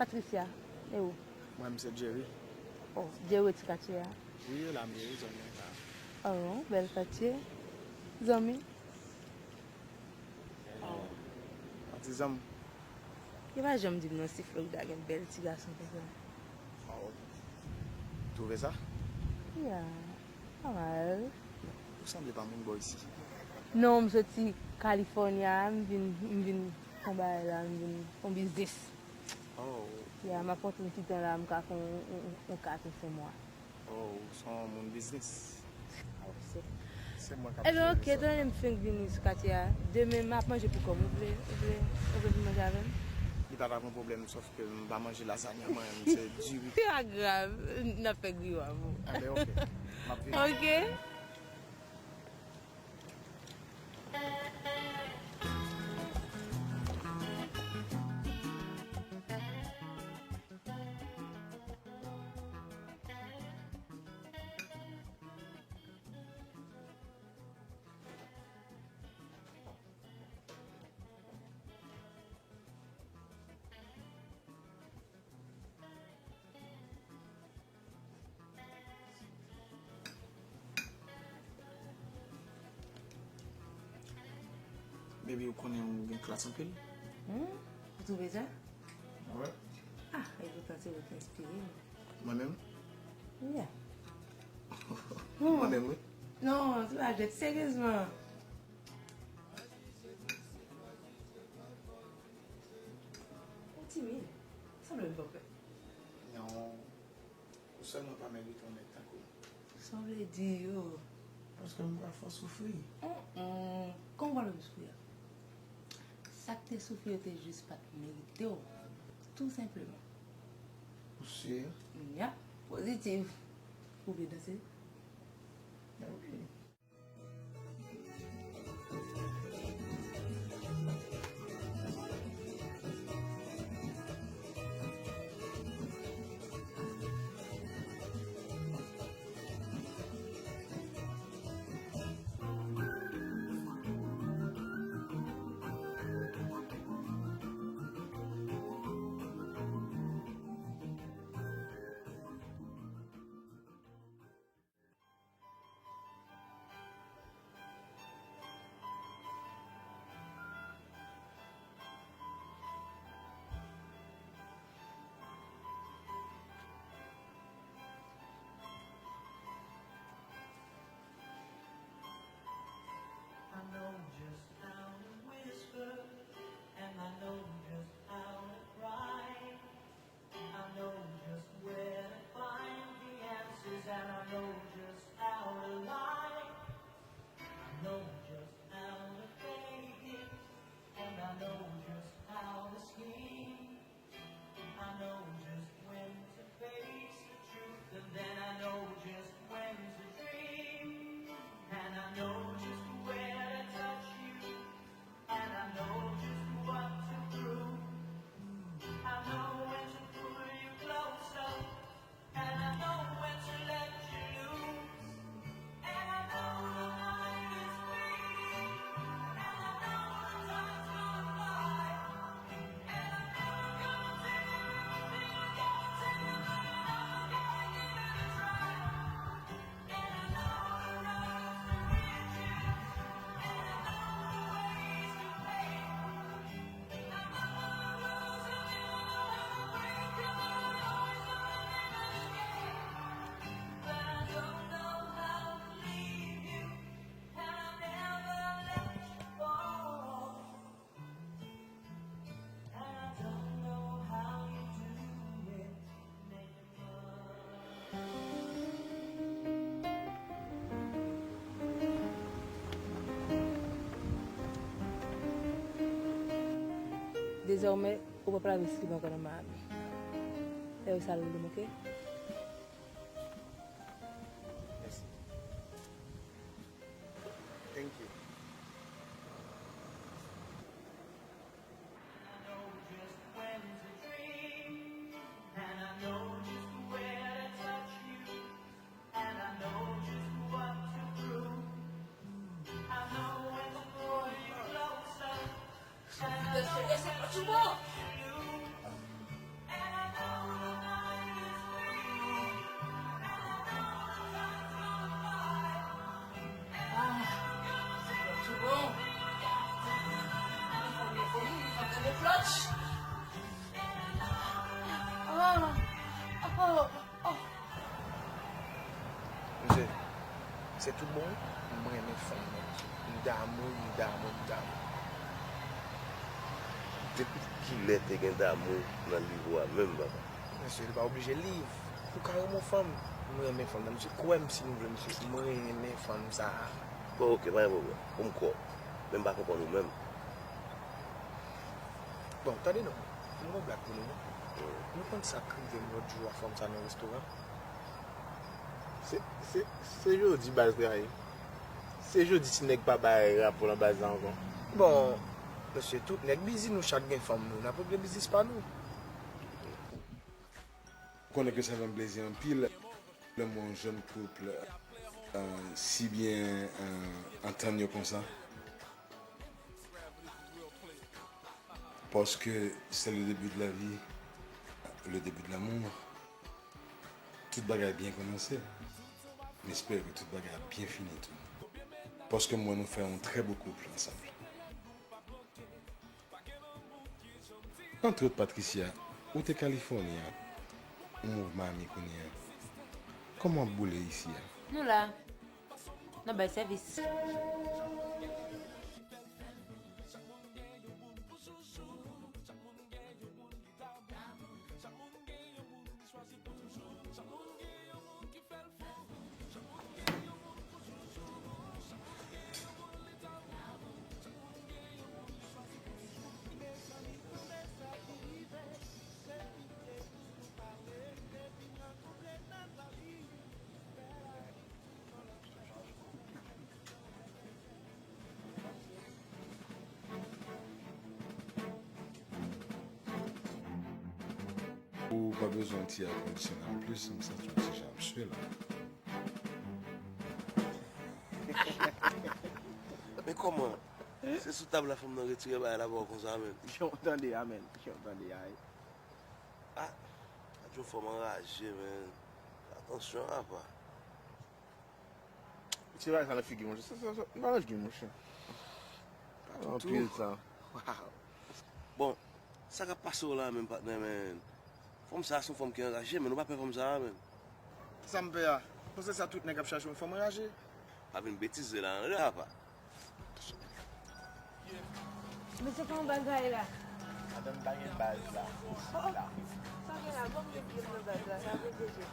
Patricia, e ou? Mwen, m se Jerry. Oh, Jerry ti katye a? Wi, e la m ye, wi, zanmi an sa. Oh, bèl katye. Zanmi? Oh. Patizan m. Yo pa janm di m non si Florida gen bèl ti gason konsa. Oh. Ou twouve sa? Yeah, pa mal. Ou sanble pa moun bò isi. Non, m soti California, m vin, m vin fè yon bagay la, m vin fè yon biznis. Oh. Yeah, m ap kontinye tout tan la, m ka fè yon, yon, yon, yon kat, yon senk mwa. Oh, ou se yon moun biznis. Ah, se. Se mwen k ap jere sa. Ebyen, ok, tande m fenk vini sou katye a. Demen, m ap manje pou kò m. Ou vle, ou vle, ou vle vin manje avè m? Li pa t ap yon pwoblèm, sòf ke m pa manje lazanya, mwen, m se diri. Se pa grav, n ap fè griwa pou ou. Enben, ok. M ap vini. Ok. Baby, ou konnen ou gen klas anpil? Hmm? Ou twouve sa? Wi. Ah, e poutan se ou ki enspire m. Mwen menm? Yeah. Mwen menm, wi. Non, se pa jwèt, seryezman. Ou timid. Sanble w gen pè. Non. Ou sèlman pa merite yon nèg tankou m. Sa w vle di yo? Paske m pa fè w soufri. Mm, mm. Kòman w pa fè m soufri a? Sa k te soufri yo te jis pa t merite w. Tou senpleman. Ou si? Ya, pozitif. Ou vle danse? Ben wi. I know just how to whisper, and I know just how to cry. I know just where to find the answers, and I know just how to lie. I know just how to fake it, and I know just how to scheme. I know just when to face the truth, and then I know just when to dream. And I know just where to touch you, and I know just what to prove. I know when to pull you closer, and I know when to let you loose. And I know the night is waiting, and I know the time's gonna fly. And I know you're gonna take everything I got, take everything I got, gotta give it a try. And I know the roads to riches, and I know the ways to fame. Dezòmè, ou p ap lave sliv ankò nan Miami. Lave sal ou li, oke? Mèsi. Thank you. I know just when to dream, and I know just where to touch you, and I know just what to prove. I know when to pull you closer, and I know when to let you loose. Se tout bon, m renmen fanm nan, mesye. M damou, m damou, m damou. Depi kilè te gen damou nan nivo a menm, papa? Mesye, li pa oblije liv. Ou ka renmen yon fanm, m renmen fanm nan, mesye. Kwè m si nou vle, mesye. M renmen fanm sa a. Bon, oke, pa gen pwoblèm. Pou m kwè w. Men m pa konprann ou menm. Bon, tande non. M gon blag pou nou, non. Nou konn sa k rive m lòt jou a fanm sa nan restoran? Se, se, se jodi baz trayi. Se jodi ti nèg pa bay rapò nan baz la ankò. Bon, mesye, tout nèg bizi, nou chak gen fanm nou, n ap regle biznis pa nou. Ou konnen ke sa fè m plezi anpil lè m wè yon jèn koup si byen antann yo konsa. Parce que c'est le début de la vie, le début de l'amour. Tout bagay byen kòmanse. M espere ke tout bagay ap byen fini tou. Paske m wè nou fè yon trè bo koup ansanm. Antre Patricia, ou te Kalifòni a, ou move Miami kounye a. Kòman w ap boule isi a? Nou la. N ap bay sèvis. Ou pa bezwen yon ti akondisyonè anplis, m santi m ti jan ap swe la. Men kòman? Se sou tab la fanm nan retire bagay la ba w konsa menm. Jan w tande a menm, jan w tande a wi. Ah, gad yon fanm anraje menm. Fè atansyon apa. Retire bagay sa nan figi monchè. Sa, sa, sa, m pa nan figi monchè. Pale anpil sa. Waw. Bon, sa k ap pase w la menm patnè menm? Fanm sa a se yon fanm ki anraje menm, ou pa pè fanm sa a menm? Sa m pè a? Panse sa tout nèg ap chache yon fanm anraje? Pa vin betize la non apa. Mesye fè yon bagay la. Madanm pa gen baz la. Sa gen la, bon m gen pye m nan baz la, sa vle di je.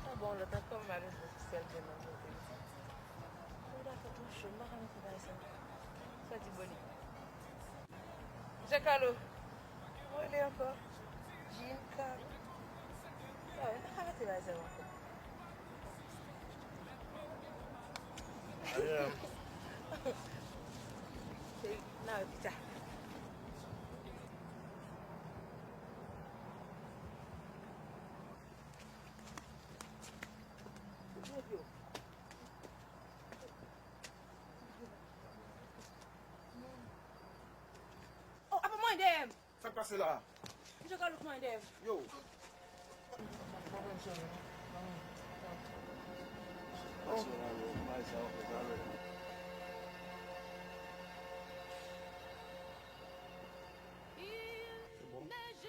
Sa bon lòt ankò malere sou sèl gen nan kote. Ou dakò tou cho, m pa ka mete bagay sa. Sa di Boni. Jakalo. Ou rele ankò? Jean Carlo. Ah, mwen pa ka rete la zèro ankò. Cheri, n a wè pita. Oh, apa mwen dèyè m? Sa k pase la a? Misye ka louk mwen dèyè m. Yo.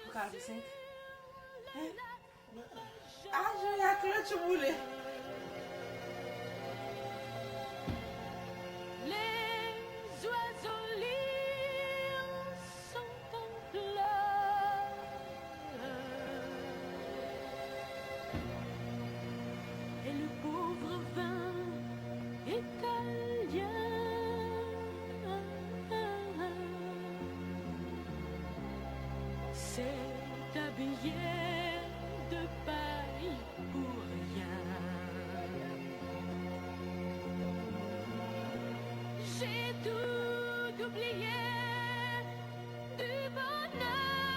Ou ka aji senk? Hein? Ah, jan y a klotch boule. Les oiseaux libres sont en pleurs et le pauvre vin italien s'est habillé de paille pour rien. J'ai tout oublié du bonheur.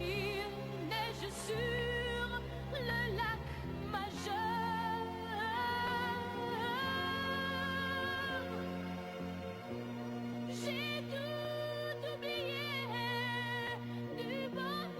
Il neige sur le lac Majeur. J'ai tout oublié du bonheur.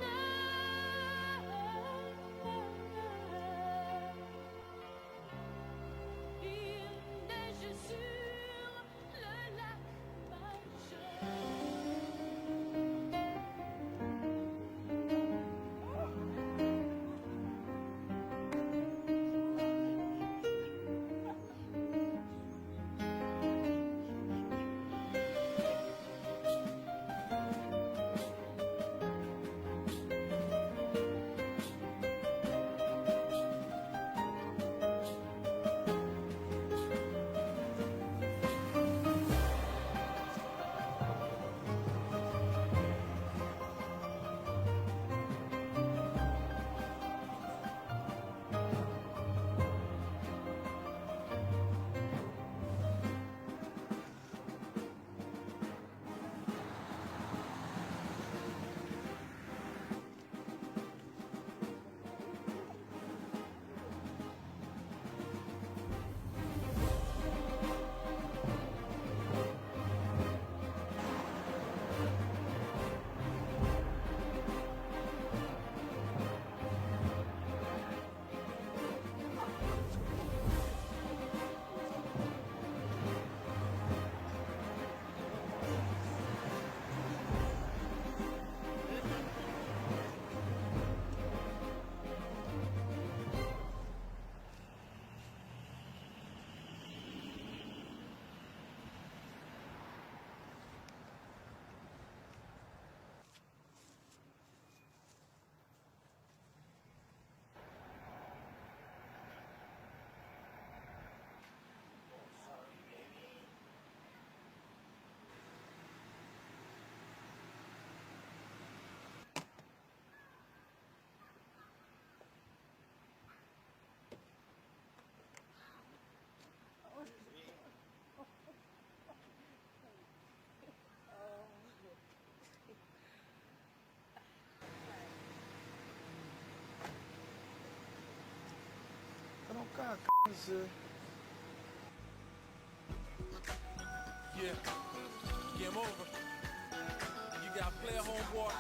Yeah, game over. You got player, homeboy.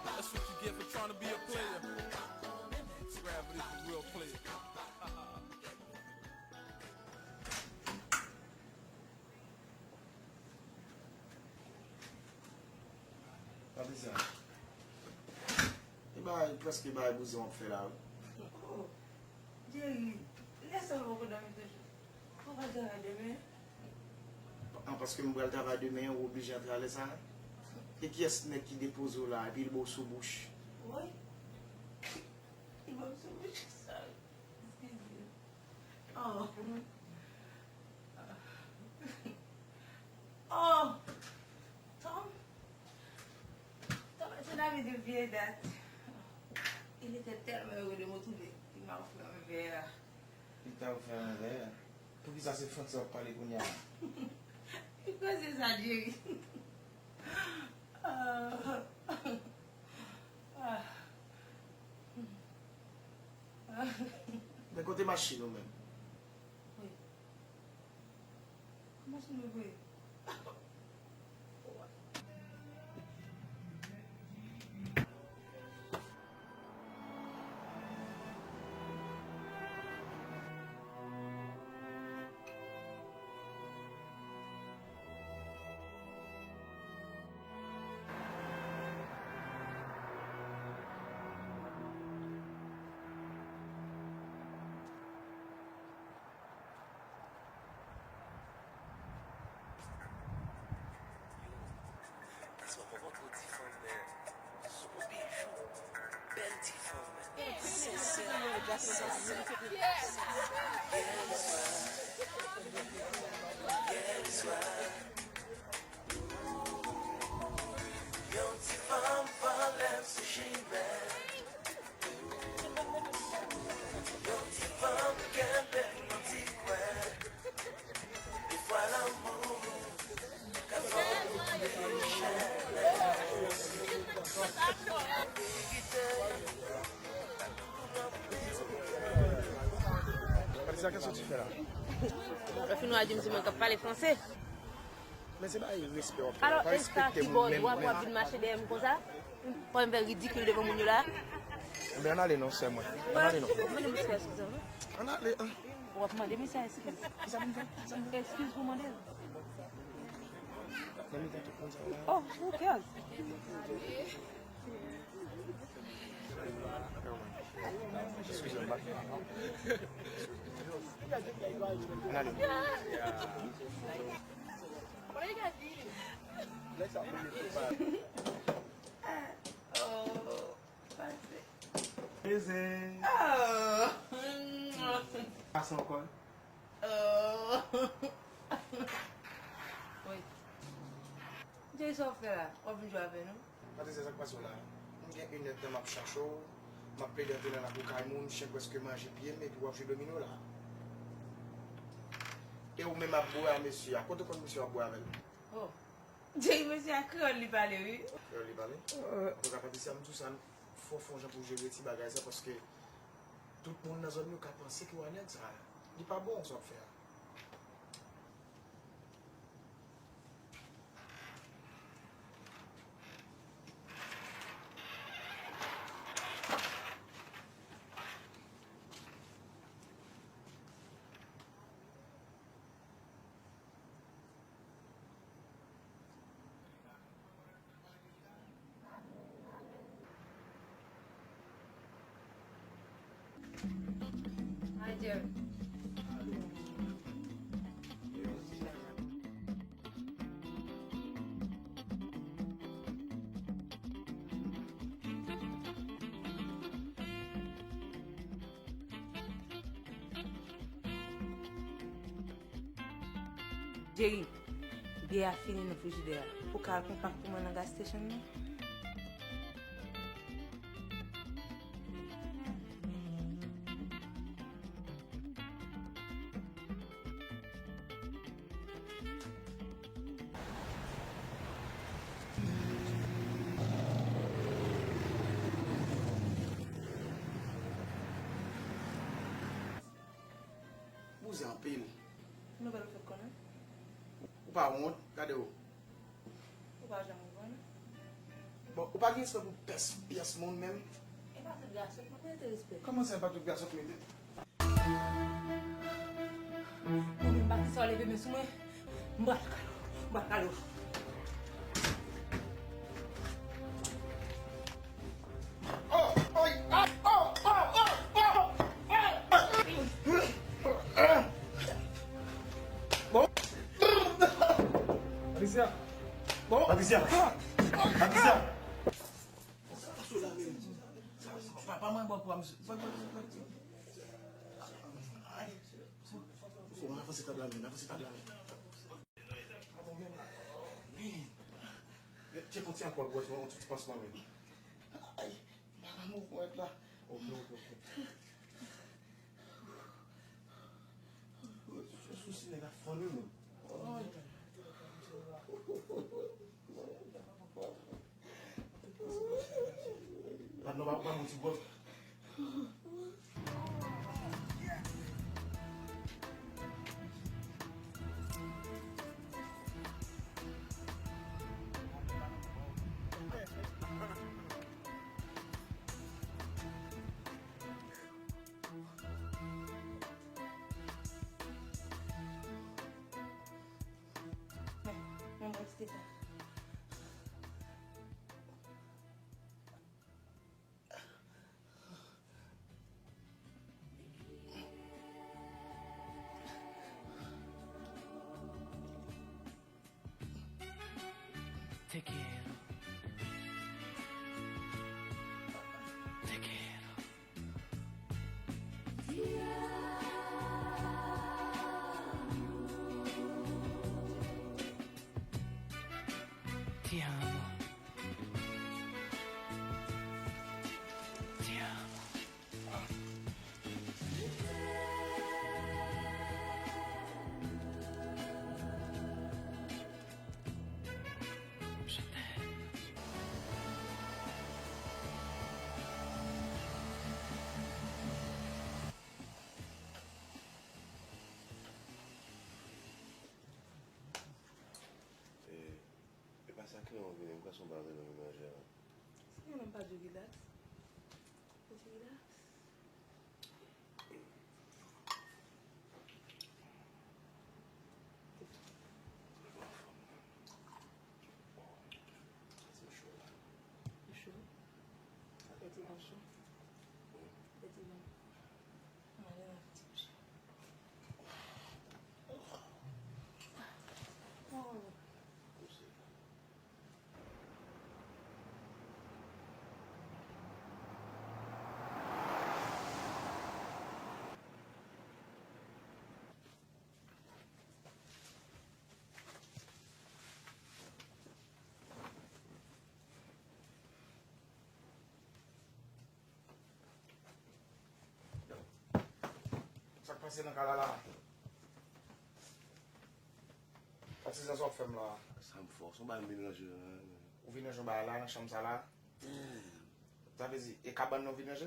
That's what you get for trying to be a player. Gravity is a real player. Gade sa. E bay, prèske bay bouzen w ap fè la, wi. Oh, Jerry, lè sa w poko dòmi toujou. Ou pa travay demen? An, paske m pral travay demen, ou oblije antre alè sa. E kiyès nèg ki depoze w la, epi l ba w sou bouch? Wi. Li ba m sou bouch, sorry. Eskize. Oh. Oh. Tom. Tom, c'est un ami de vieille date. Il était tellement heureux de me retrouver. Il m'a offert un verre. Li ta ofè yon vè. Poukisa se franse w ap pale kounye a? Ki koze sa, Jerry? Ah. Ah. Men kote machin ou menm? Wi. Kòman se nou voye? Yo, se pa poko ti fanm, men se yon bijou. Bèl ti fanm, men sensè, sansib. Yè swa, yè swa, yon ti fanm pale m sou chimè. Yon ti fanm kenbe m nan ti kwen. Defwa lanmou ka fè w koule chalè. Patricia, kisa w soti fè la? Lè fin w a di m se mwen k ap pale franse. Men se bay respè w ap fè la, pa respekte moun menm, menm. Alò, e sa ki ba w dwa pou w ap vin mache dèyè m konsa? Fò m fè ridikil devan moun yo la? Enben, ann ale non, sè mwen. Ann ale non. Mande misye eskiz ankò. Ann ale, an. W ap mande misye eskiz. Kisa pou m fè? Kisa pou m fè? Eskiz pou mande l. Men li gen tout moun sa yo la. Oh, who cares? Eskize m, pa. Ann ale. Oh, pase. Beze. Oh. Pase ankò. Oh. Wi. Jay, sa w ap fè la? W ap vin jwe avè nou? Patricia, sa k pase w la? M gen inèdtan m ap chache w, m ap plede antre nan lakou kay moun, chen prèske manje pye m, epi w ap jwe domino la. E ou menm ap bwè a mesye a. Kote w konn mesye w ap bwè avè l? Oh. Jay, mesye a kreyòl li pale, wi. Kreyòl li pale? Antouka, Patricia, m di w sa, fò w fè yon jan pou w jere ti bagay sa, paske tout moun nan zòn yo ka panse ke w a nèg sa. Li pa bon, sa w ap fè a. Adye. Jerry, byè a fini nan frijidè a. Ou ka al pran pak pou mwen nan gas station nan? Se anpil. Nouvèl ou fèk konnen? Ou pa wont, gade w. Ou pa janm konn. Bon, ou pa gen respè pou pès, pyès moun menm? E pa tout gason k merite respè. Kòman sa, e pa tout gason k merite? Mwen menm, pa kisa w leve men sou mwen? M pral kale w. M pral kale w. Oh, oh, ah, oh, oh, oh, oh, oh, oh. Bon. Patricia. Bon. Patricia. Patricia. Sa pase la menm? Sa, sa, pa, pa mwen bò kwa, misye. Pa, pa, pa, pa. Ay. Fò n avanse tab la menm, avanse tab la menm. Tcheke yon ti alkòl pou wè si yon ti pansman menm. Ay, m pa ka mouvman la. Ok, ok, ok. Sousi nèg ap fann wi menm. Ay. Patnè, w pa, w pa mouti bwè. Men, men mwen kite sa. Te quiero. Te quiero. Te amo. Te amo. Je t'aime. E, e pa sa kliyan an vini, m kwè se yon bagay nan menaj la. Sa gen menm pa di w rilaks? Ou di rilaks? Ou cho? Fè ti van cho. Fè ti van. Mwen ale nan fè ti kouche. Oh. Sa k pase nan kay la la? Patizan, sa w ap fè m la? Sa m fè w, se yon bagay m vin ranje la. Ou vin ranje yon bagay la, nan chanm sa la? Sa vle di, e kabann nan w vin ranje?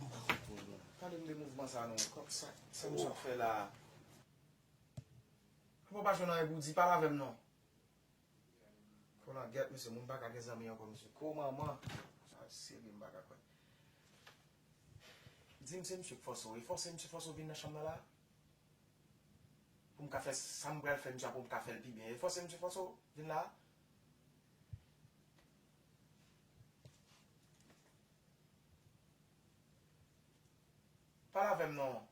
M pa konprann, non. Pale m de mouvman sa non. Kòm sa, sa misye ap fè la? Ou pa jwenn anyen pou w di, pale avè m non. Kolangyèt, mesye, moun pa ka gen zanmi ankò, mesye. Ko manman. Sa serye, m pa ka kwè. Di m se misye k fòse w. E fòse misye fòse w vin nan chanm nan la? Pou m ka fè sa m pral fè misye a, pou m ka fè l pi byen. E fòse misye fòse w vin la? Pale avè m non.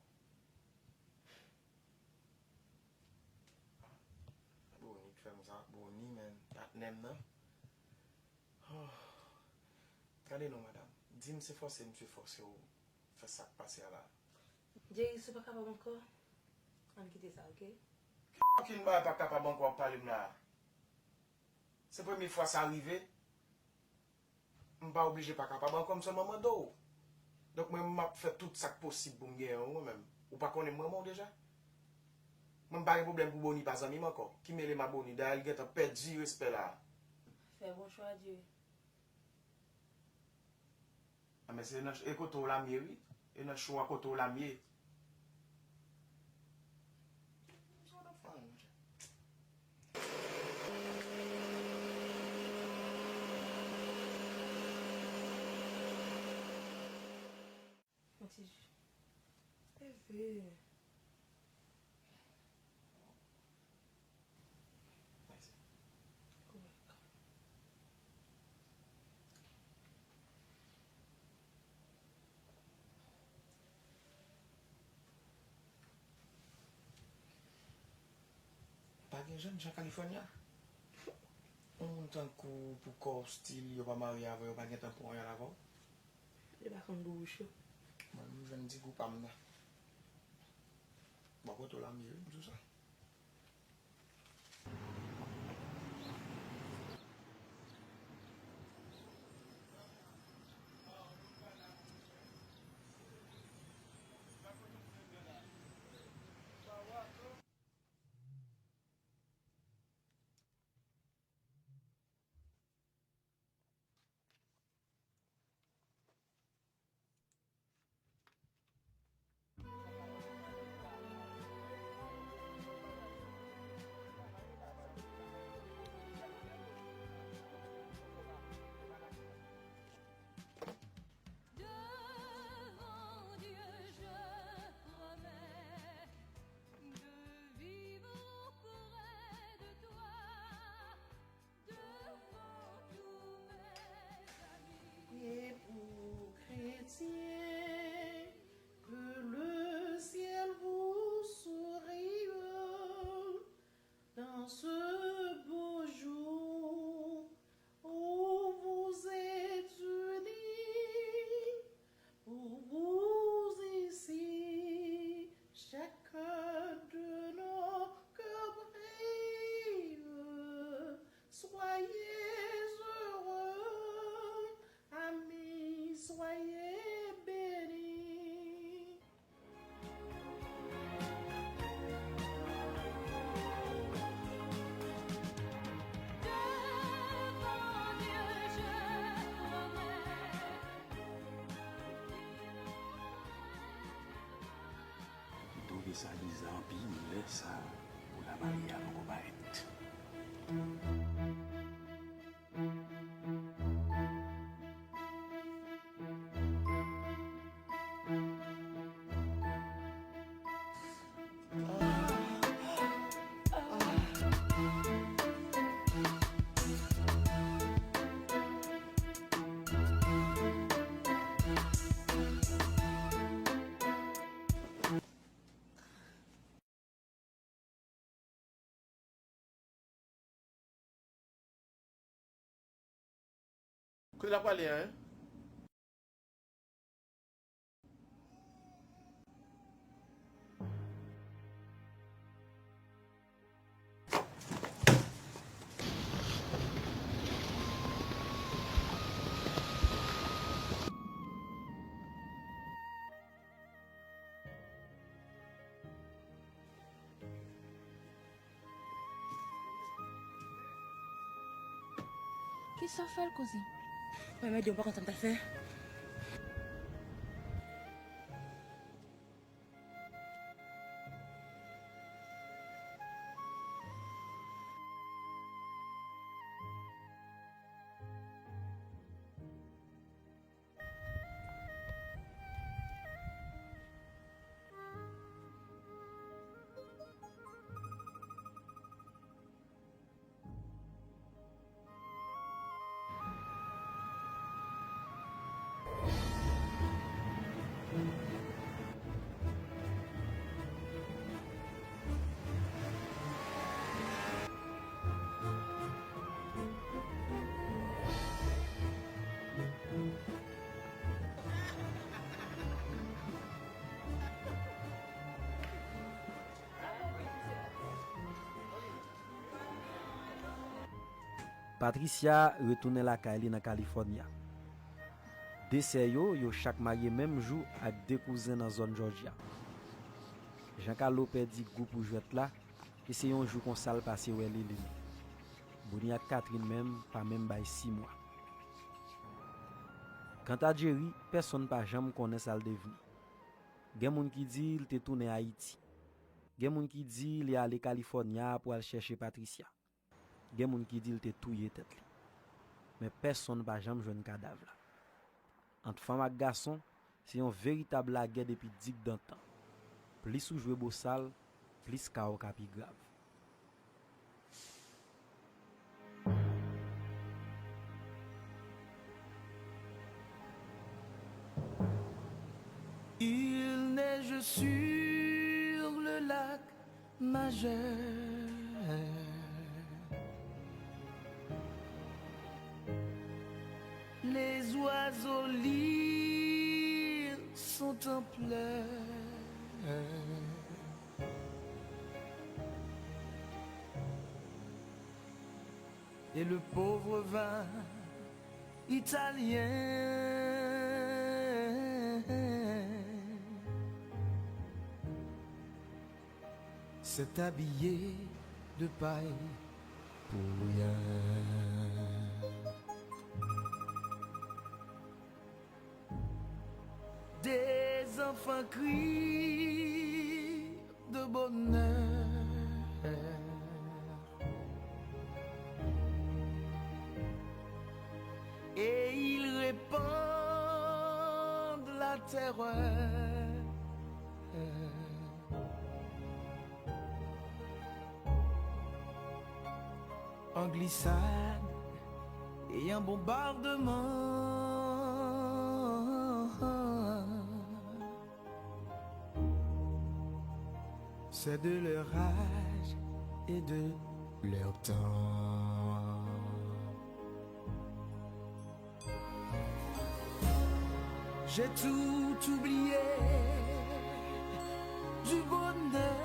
Boni k fè m sa, Boni, men, patnè m nan. Oh. Gade non, madanm. Di m se fòse misye fòse w fè sa k pase a la. Jerry, si w pa kapab ankò, ann kite sa, oke? Ki fucking bagay pa kapab ankò w ap pale m la? Se premye fwa sa rive. M pa oblije pa kapab ankò, m sèlman mande w. Donk, mwen, m ap fè tout sa k posib pou m genyen w, mwen menm. Ou pa konnen m renmen w deja? Mwen, m pa gen pwoblèm pou Boni pa zanmi m ankò. Ki mele m a Boni? Dayè, l gentan pèdi respè la. Fè bon chwa, Jerry. A, men se nan, e kote w la m ye, wi. E nan cho a kote w la m ye. Sa w t ap fè, monchè? Yon ti ji. Leve. Mèsi. Ou welcome. Pa gen jèn jan California. Yon moun tankou pou kò w, stil, yo pa marye avè w, yo pa gentan pran yon avè w. Li pa konn gou bouch yo. Mwen, m jwenn ti gou pa m nan. Bò kote w la m ye wi, m di w sa. Devant Dieu, je promets de vivre auprès de toi. Et pour chrétiens, que le ciel vous sourire dans ce beau jour où vous êtes unis pour vous ici, chacun de nos cœurs brille. Soyez heureux, amis, soyez bénis. M twouve sa bizè anpil lè sa pou lamarye a poko parèt. Kote l ap prale a, en? Kisa w fè l, kouzin? Mwen mèt di w, m pa konn sa m t ap fè. Patricia retounen lakay li nan California. De sè yo, yo chak marye menm jou ak de kouzen nan zòn Georgia. Jean Carlo pèdi gou pou jwèt la, e se yon jou konsa l pase wè Liline. Bonnie ak Catherine menm pa menm bay sis mwa. Kanta Jerry, pèsonn pa janm konnen sa l devni. Gen moun ki di l te tounen Ayiti. Gen moun ki di li ale Kalifònya pou al chèche Patricia. Gen moun ki di l te touye tèt li. Men pèsonn pa janm jwenn kadav la. Ant fanm ak gason, se yon veritab lagè depi digdantan. Plis ou jwe bosal, plis ka w ka pi grav. Il neige sur le lac Majeur. Les oiseaux lyres sont en pleurs. Et le pauvre vin italien s'est habillé de paille pour rien. Des enfants crient de bonheur. Et ils répandent la terreur. En glissade et en bombardement. C'est de leur âge et de leur temps. J'ai tout oublié du bonheur.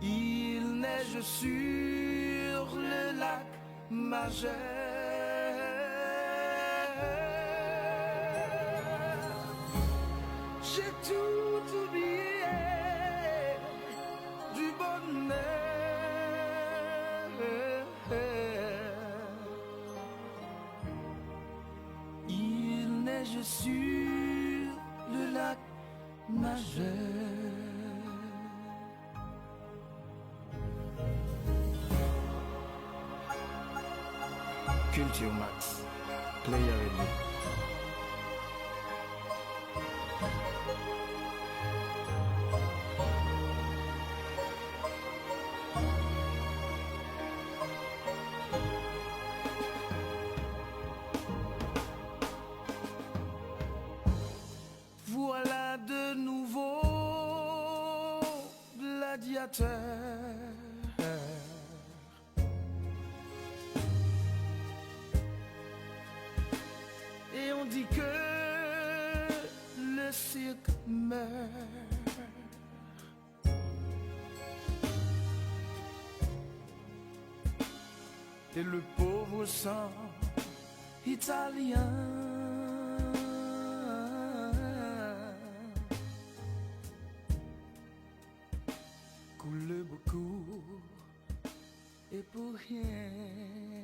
Il neige sur le lac Majeur. J'ai tout oublié du bonheur. Il neige sur le lac Majeur. Culture Max, Player Eddy. Voilà de nouveaux gladiateurs. Et on dit que le cirque meurt. Et le pauvre sang italien coule beaucoup et pour rien.